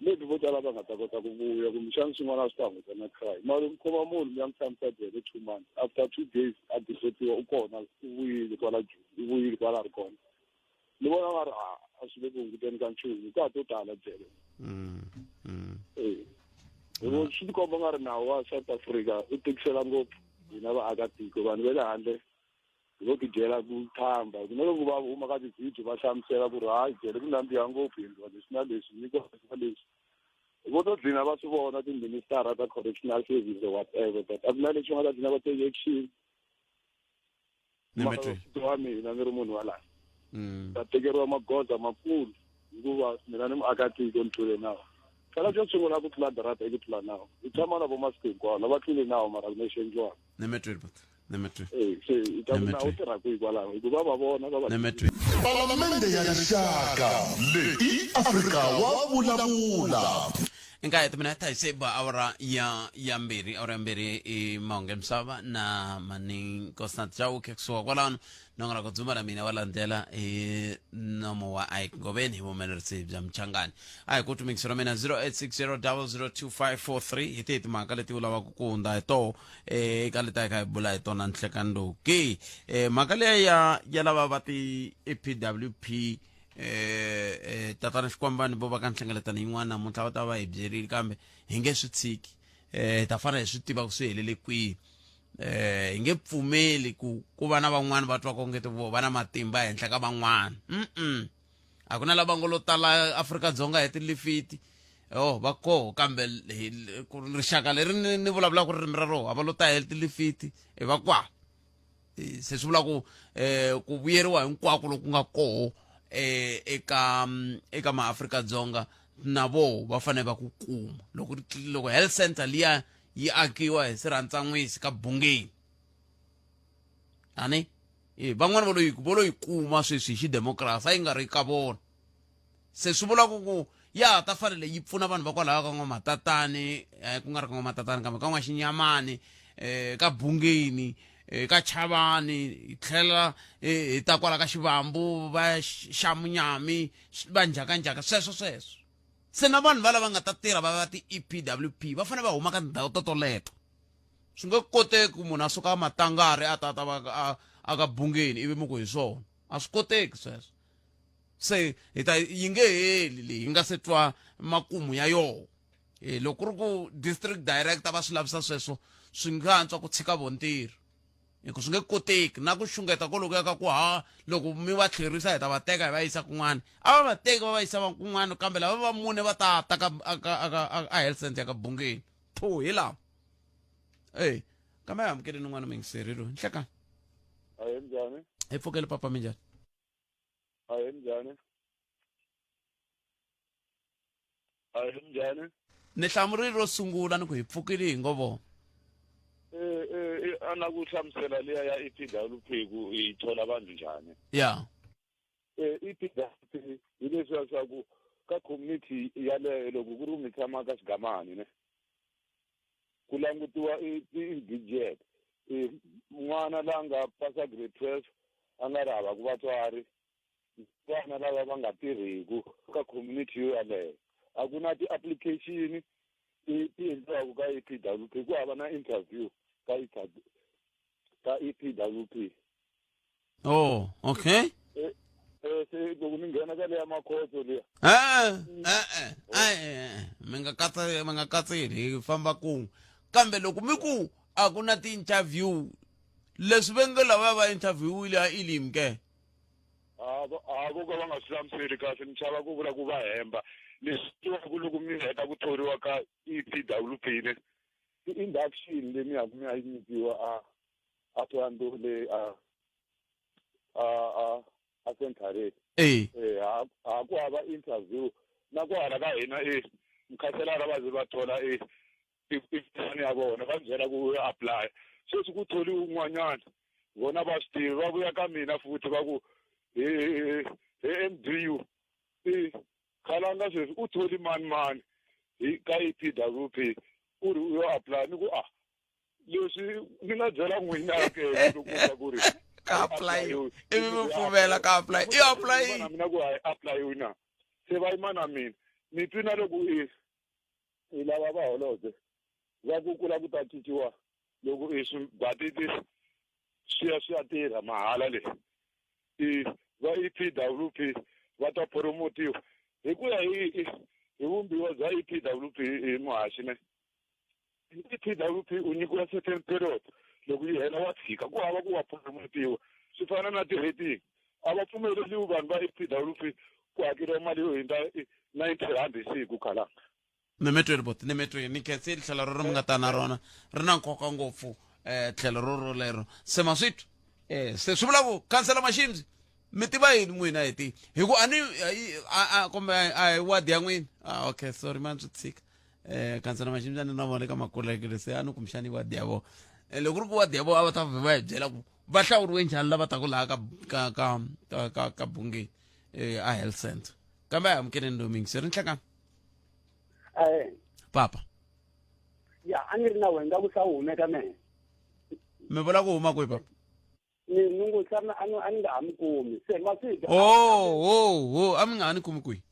S22: maybe vo tala va nga ta kota ku vuya kumbexana swin'wana a swi ta hunguta na crime mara loko khoma munhu mi ya n'wi tshamisa jele 2 months after 2 days a deportiwa u kona u vuyile kwala Joni u vuyile kwala a ri kona ni vona nga ri a swi le ku hunguteni ka nchumu ka ha to tala jele e swi tikomba nga ri nawu wa South Africa u tikisela ngopfu hina vaakatiko vanhu va le handle vo tidyela ku thamba na loko va huma ka ti-video va hlamusela ku ri hayi jele ku nandziha ngopfu endliwa leswi na leswi nyikiwa leswi na leswi vo to dlina va swi vona ti-minister ta correctional service or whatever but a ku na lexi va nga ta dlina va take action wa mina ni ri munhu wa laha ta tekeriwa magoza makulu hikuva mina ni muakatiko ni tlule nawu phela xo sungula ku tlula darata i ku tlula nawu hi tshama na vo masiku hinkwawo lava tlule nawu mara ku lexi endliwaka se i ta ku nawu tirha kwihi kwalaho hikuva va vona va va
S2: Palamende ya Rixaka leyi i Afrika wa vulavula.
S1: Nkaye timinete hi se ba awara ya 2 awara ya 2 i mahungu ya misava na maning Constant Chauke kusuka kwalano nongonoko dzumba na mina wa landzela hi nomo wa Ike Ngoveni hi vuhumelerisi bya Mchangani a hi ku tumikisi ra mina 0860002543 hi tihi timhaka leti u lavaka ku hundza hi toho eka leti a hi kha hi bula hi tona nhlekani lowu ke mhaka leya ya lava va ti EPWP tatana Xikwambani vo va ka nhlengeletano yin'wana namuntlha va ta va hi byerile kambe hi nge swi tshiki hi ta fanele hi swi tiva ku swi helele kwihi hi nge pfumeli ku ku va na van'wana va twa onge vo va na matimba henhla ka van'wana a ku na lava ngo lo tala Afrika-Dzonga hi tilifiti oh va koho kambe rixaka leri ni vulavulaka ririmi ra roho a va lo ta hi tilifiti i va kwala se swi vula ku ku vuyeriwa hinkwako loku nga koho eka maAfrika-Dzonga na voho va fanele va ku kuma loko loko health center liya yi akiwa hi sirhandza-n'wisi ka Bungeni ani van'wani va lo yi vo lo yi kuma sweswi hi xidemokirasi a yi nga ri ka vona se swi vula ku ya ha ta fanele yi pfuna vanhu va kwalaho ka N'wamatatani ku nga ri ka N'wamatatani kambe ka N'waxinyamani ka Bungeni ka Chavani hi tlhela hi ta kwala ka Xivambu va Xamunyami va njhakanjhaka sweswo sweswo se na vanhu va lava nga ta tirha va va ti-EPWP va fanele va huma ka tindhawu to toleto swi nge koteki ku munhu a suka Matangari a ta ta va a ka Bungeni ivi mi ku hi swona a swi koteki sweswo se hi ta yi nge heli leyi hi nga se twa makumu ya yona loko ku ri ku district director va swi lavisa sweswo swi nga antswa ku tshika vontirho hi ku swi nge koteki na ku xungeta kolokuya ka ku ha loko mi va tlherisa hi ta va teka hi va yisa kun'wana a va va teki va va yisa kun'wana kambe lava va mune va ta ta ka a health center ya ka Bungeni tho hi lawa e kambe a hi amukeleni un'wana muyingiseri loyi nhlekani
S22: Ahee njhani?
S1: Hi pfukele papa minjhani?
S22: Ahee njhani? Ahee njhani?
S1: Ni hlamurile ro sungula ni ku hi pfukile hi ngo vona.
S19: A na ku hlamusela liya ya EPWP ku yi thola vanhu njhani.
S1: Ya.
S19: EPWP hi leswiya swa ku ka community yaleyo loko ku ri mi tshama ka xigamani ne ku langutiwa i-indigent n'wana la nga pasa grade 12
S22: a nga ri havaku vatswari vana lava va nga tirhiku ka community yo yaleyo a ku na ti-application ti ti endliwaka ka E P W P ku hava na interview ka ka E P W P.
S1: Oh, okay.
S22: Se loko ni nghena ka leya makhotso liya.
S1: Eh eh, mi nga katsa, mi nga katseli, hi famba kun'we. Kambe loko mi ku a ku na ti-interview, leswi va nge lava va interviewile a Elim ke?
S22: A vo ka va nga swi hlamuseli kahle, ni chava ku vula ku va hemba. Leswi tivaku loko mi heta ku thoriwa ka E P W P ne i-induction leyi mi yaku mi ya yi nyikiwa a Thohoyandou le a centereni. Ha ku hava interview na ku hala ka hina mukhanselara va ze va thola i ya vona va byela ku u apply. Sweswi ku tholiwe un'wanyana, vona va swi tivi, va vuya ka mina futhi va ku he M D U i khalanga sweswi u tholi mani mani hi ka E P W P u ri u yo apply. Ni ku a leswi ni nga byela n'wina ke loko ku ri
S1: ka apply ivi mi pfumela ka apply i apply
S22: na mina ku a apply na se va yima na mina ni twi na loko i lava va holobye va ku kula ku ta cinciwa loko i swibatiti swi ya swi ya tirha mahala le i va E P W P va ta promotiwa hi ku ya hi vumbiwa bya E P W P hi muhaxi ne E P W P u nyikiwa certain period loko yi hela wa tshika ku hava ku wa promotiwa. Swi fana na ti-rating, a va pfumeleliwi vanhu va E P W P ku hakeriwa mali yo hundza 90 rand hi siku khalanga.
S1: Ni mi twile boti, ni mi twile, ni khensile tlhelo rero mi nga ta na rona ri na nkoka ngopfu tlhelo ro rolero. Se ma swi twa se swi vula ku khansela Mashimzi mi tiva yini n'wina hi ti hi ku a ni a kumbe a hi wadi ya n'wina? Ah, okay, sorry man, swi tshika. Khansela Mashimzi a ni na vona ka makulekele se a ni kumbexani wadi ya vona. Loko ku ri ku wadi ya vona a va ta va hi byela ku va hlawuriwe njhani lava taku laha ka Bungeni a health center. Kambe a hi amukeleni lowu mingi se ri nhlekani. Papa.
S4: Ya, a ni ri na wena nga ku sa hume ka mehe.
S1: Mi vula ku huma kwihi papa?
S4: Ni ni ngo sa a ni a ni nga ha mi kumi. Se ma swi twa.
S1: Oh, oh, oh, a mi nga ha ni kumi kwihi?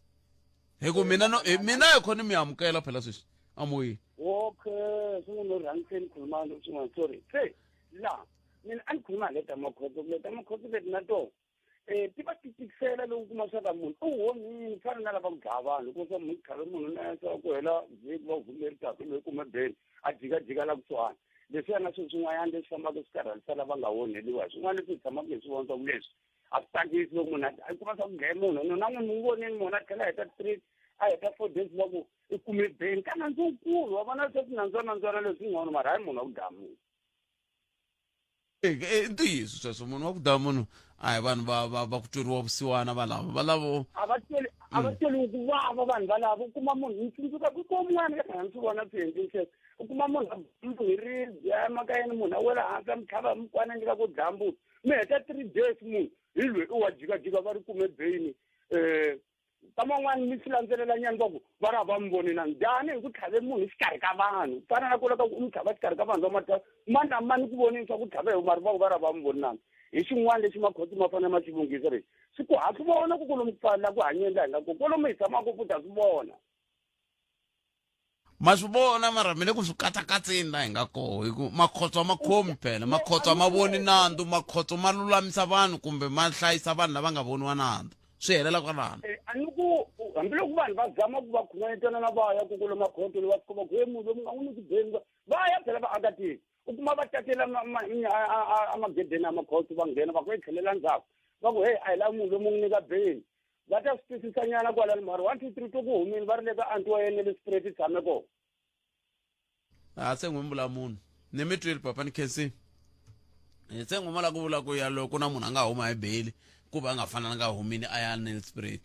S1: Hi ku mina no mina hi khona mi amukela phela sweswi amoyeni.
S4: Okay, swi n'wi no rhangiseni khuluma swin'wana, sorry. Se la mina a ni khuluma hi leta makhotso, leta makhotso leti na tona ti va ti tikisela loko u kuma swa ka munhu u onhile, ku fana na lava ku dlaya vanhu, u kuma swa munhu tlhave munhu na swa ku hela vhiki va vhumeri kahle loyi kume beni a jikajika la kusuhani. Leswiya na swilo swin'wanyana leswi fambaka swi karhalisa lava nga onheliwa hi swin'wana leswi hi tshamaka hi swi vona swa ku leswi a swi tsakisi loko munhu a kuma swa ku dlaye munhu na n'wini mi n'wi vonile munhu a tlhela a heta 3 a heta 4 days va ku i kume beni ka nandzu wukulu wa vona leswi nandzwanandzwana leswi ngcono mara hayi munhu wa ku dlaya munhu.
S1: I ntiyiso sweswo, munhu wa ku dlaya munhu a hi vanhu va ku tweriwa vusiwana valavo valavo
S4: a va tweli, a va tweliwi ku vava vanhu valavo. U kuma munhu ni tsundzuka ku ko un'wana ka ni swi vona swi endleni sweswo, u kuma munhu a munhu hi ribye a emakayeni, munhu a wela hansi a mi tlhava hi mukwana nyika ku dlaya mbuti, mi heta 3 days munhu hi loyi u wa jikajika va ri kume beyini. Ka man'wani mi swi landzelela nyana va ku va ri a va mi voni na njhani hi ku tlhave munhu xikarhi ka vanhu, ku fana na ku loko u mi tlhava xikarhi ka vanhu va mata mani na mani ku vonini swa ku tlhave hi mara va ku va ri a va mi voni nandzu. Hi xin'wana lexi makhotso ma fanele ma xi lunghisa lexi swi ku ha swi vona ku kolomu ku la ku hanyeni laha hi nga kona kolomu hi tshamaka futhi ha swi vona.
S1: Ma swi vona mara mi le ku swi katsakatseni laha hi nga koho hi ku makhotso a ma khomi phela, makhotso a ma voni nandzu, makhotso ma lulamisa vanhu kumbe ma hlayisa vanhu lava nga voniwa nandzu, swi helela kwalano.
S4: A ni ku hambiloko vanhu va zama ku va khumanyetana na va ya ku kulo makhotso loyi va fika va ku he munhu loyi mi nga n'wi nyiki beni va ya phela va aka tiko u kuma va tatela emagedeni ya makhotso va nghena va ku yi tlhelela ndzhaku va ku hey a hi lavi munhu loyi mu n'wi nyika beni va ta swi twisisa nyana kwalano mara 1 2 3 to ku humile va ri le ka anti wa yena le spirit tshame kona.
S1: A se n'wi vula munhu ni mi twile papa ni khensile se n'wi vula ku vula ku ya loko na munhu a nga huma hi beli ku va a nga fanelanga a humile a ya Nelspruit.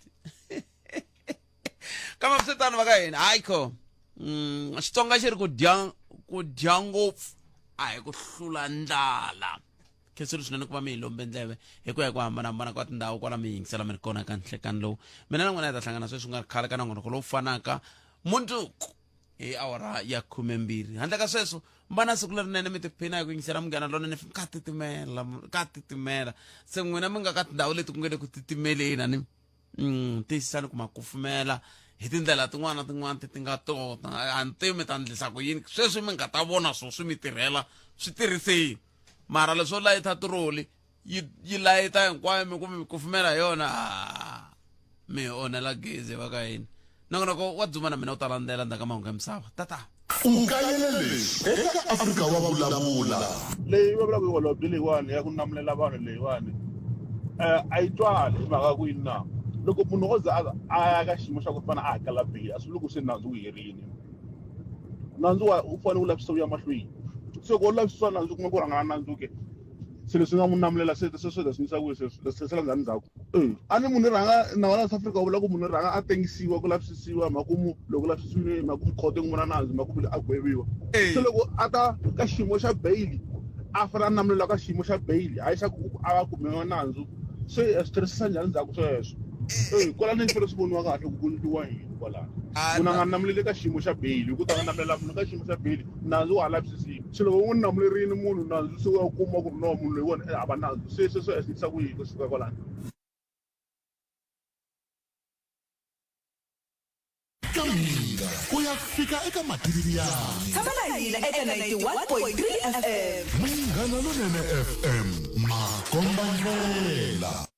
S1: Kambe swi tano va ka hina hayi kho Xitsonga xi ri ku dya ku dya ngopfu a hi ku hlula ndlala. Khensile swinene ku va mi hi lombe ndleve hi ku ya hi ku hambanahambana ka tindhawu kwala mi yingisela mi ri kona ka nhlekani lowu. Mina na n'wina hi ta hlangana sweswi ku nga ri khale ka nongonoko lowu fanaka mundzuku. hi awara ya khumembirhi. Handle ka sweswo, mi va na siku lerinene mi tiphina hi ku yingisela Munghana Lonene FM. Ka titimela, ka titimela. Se n'wina mi nga ka tindhawu leti ku nga le ku titimeleni a ni tiyisisani ku ma kufumela hi tindlela tin'wana na tin'wana ti ti nga tona. A ni tivi mi ta ndlisa ku yini sweswi mi nga ta vona swo swi mi tirhela swi tirhiseni. Mara leswo layita tiroli yi yi layita hinkwayo mi ku mi kufumela hi yona mi onhela gezi va ka yini. Nongonoko wa dzuma na mina u ta landzela ndzhaku ka mahungu ya misava. Tata.
S2: U kayele leswi eka Afrika wa Vulavula.
S13: Leyi va vulaka holobye leyiwani ya ku namulela vanhu leyiwani um a yi twali hi mhaka ku yini na loko munhu o za a ya ka xiyimo xa ku fana a hakela beyili a swi vuli ku se nandzu wu herile nandzu wa u fanele wu lavisisa wu ya mahlweni se loko wo lavisisiwa nandzu kuma ku rhangana nandzu ke se leswi nga n'wi namulela se se swi swi yisa kwihi sweswi se se ndzhaku ndzhaku e a ni munhu rhanga nawu wa South Africa wu vula ku munhu rhanga a tengisiwa ku lavisisiwa makumu loko lavisisiwile makumu khoto n'wi vona nandzu makumu a gweviwa se loko a ta ka xiyimo xa bail a fanele a namulela ka xiyimo xa bail hayi xa ku a va kumiwa nandzu se swi tirhisisa njhani ndzhaku sweswo e kwalano swi fanele swi voniwa kahle ku ku endliwa yini kwalano munhu a nga namuleli ka xiyimo xa bail hi ku ta nga namulela munhu ka xiyimo xa bail nandzu wa ha lavisisiwa se loko u n'wi namulerile munhu nandzu se u ya kuma ku ri no munhu loyiwani i hava nandzu se sweswo swi endlisa ku yini kusuka kwalano
S2: ka Mhinga ku ya fika eka Mativiani.
S12: Tshama na hina eka 91.3 FM.
S2: Munghana Lonene FM, makombandlela.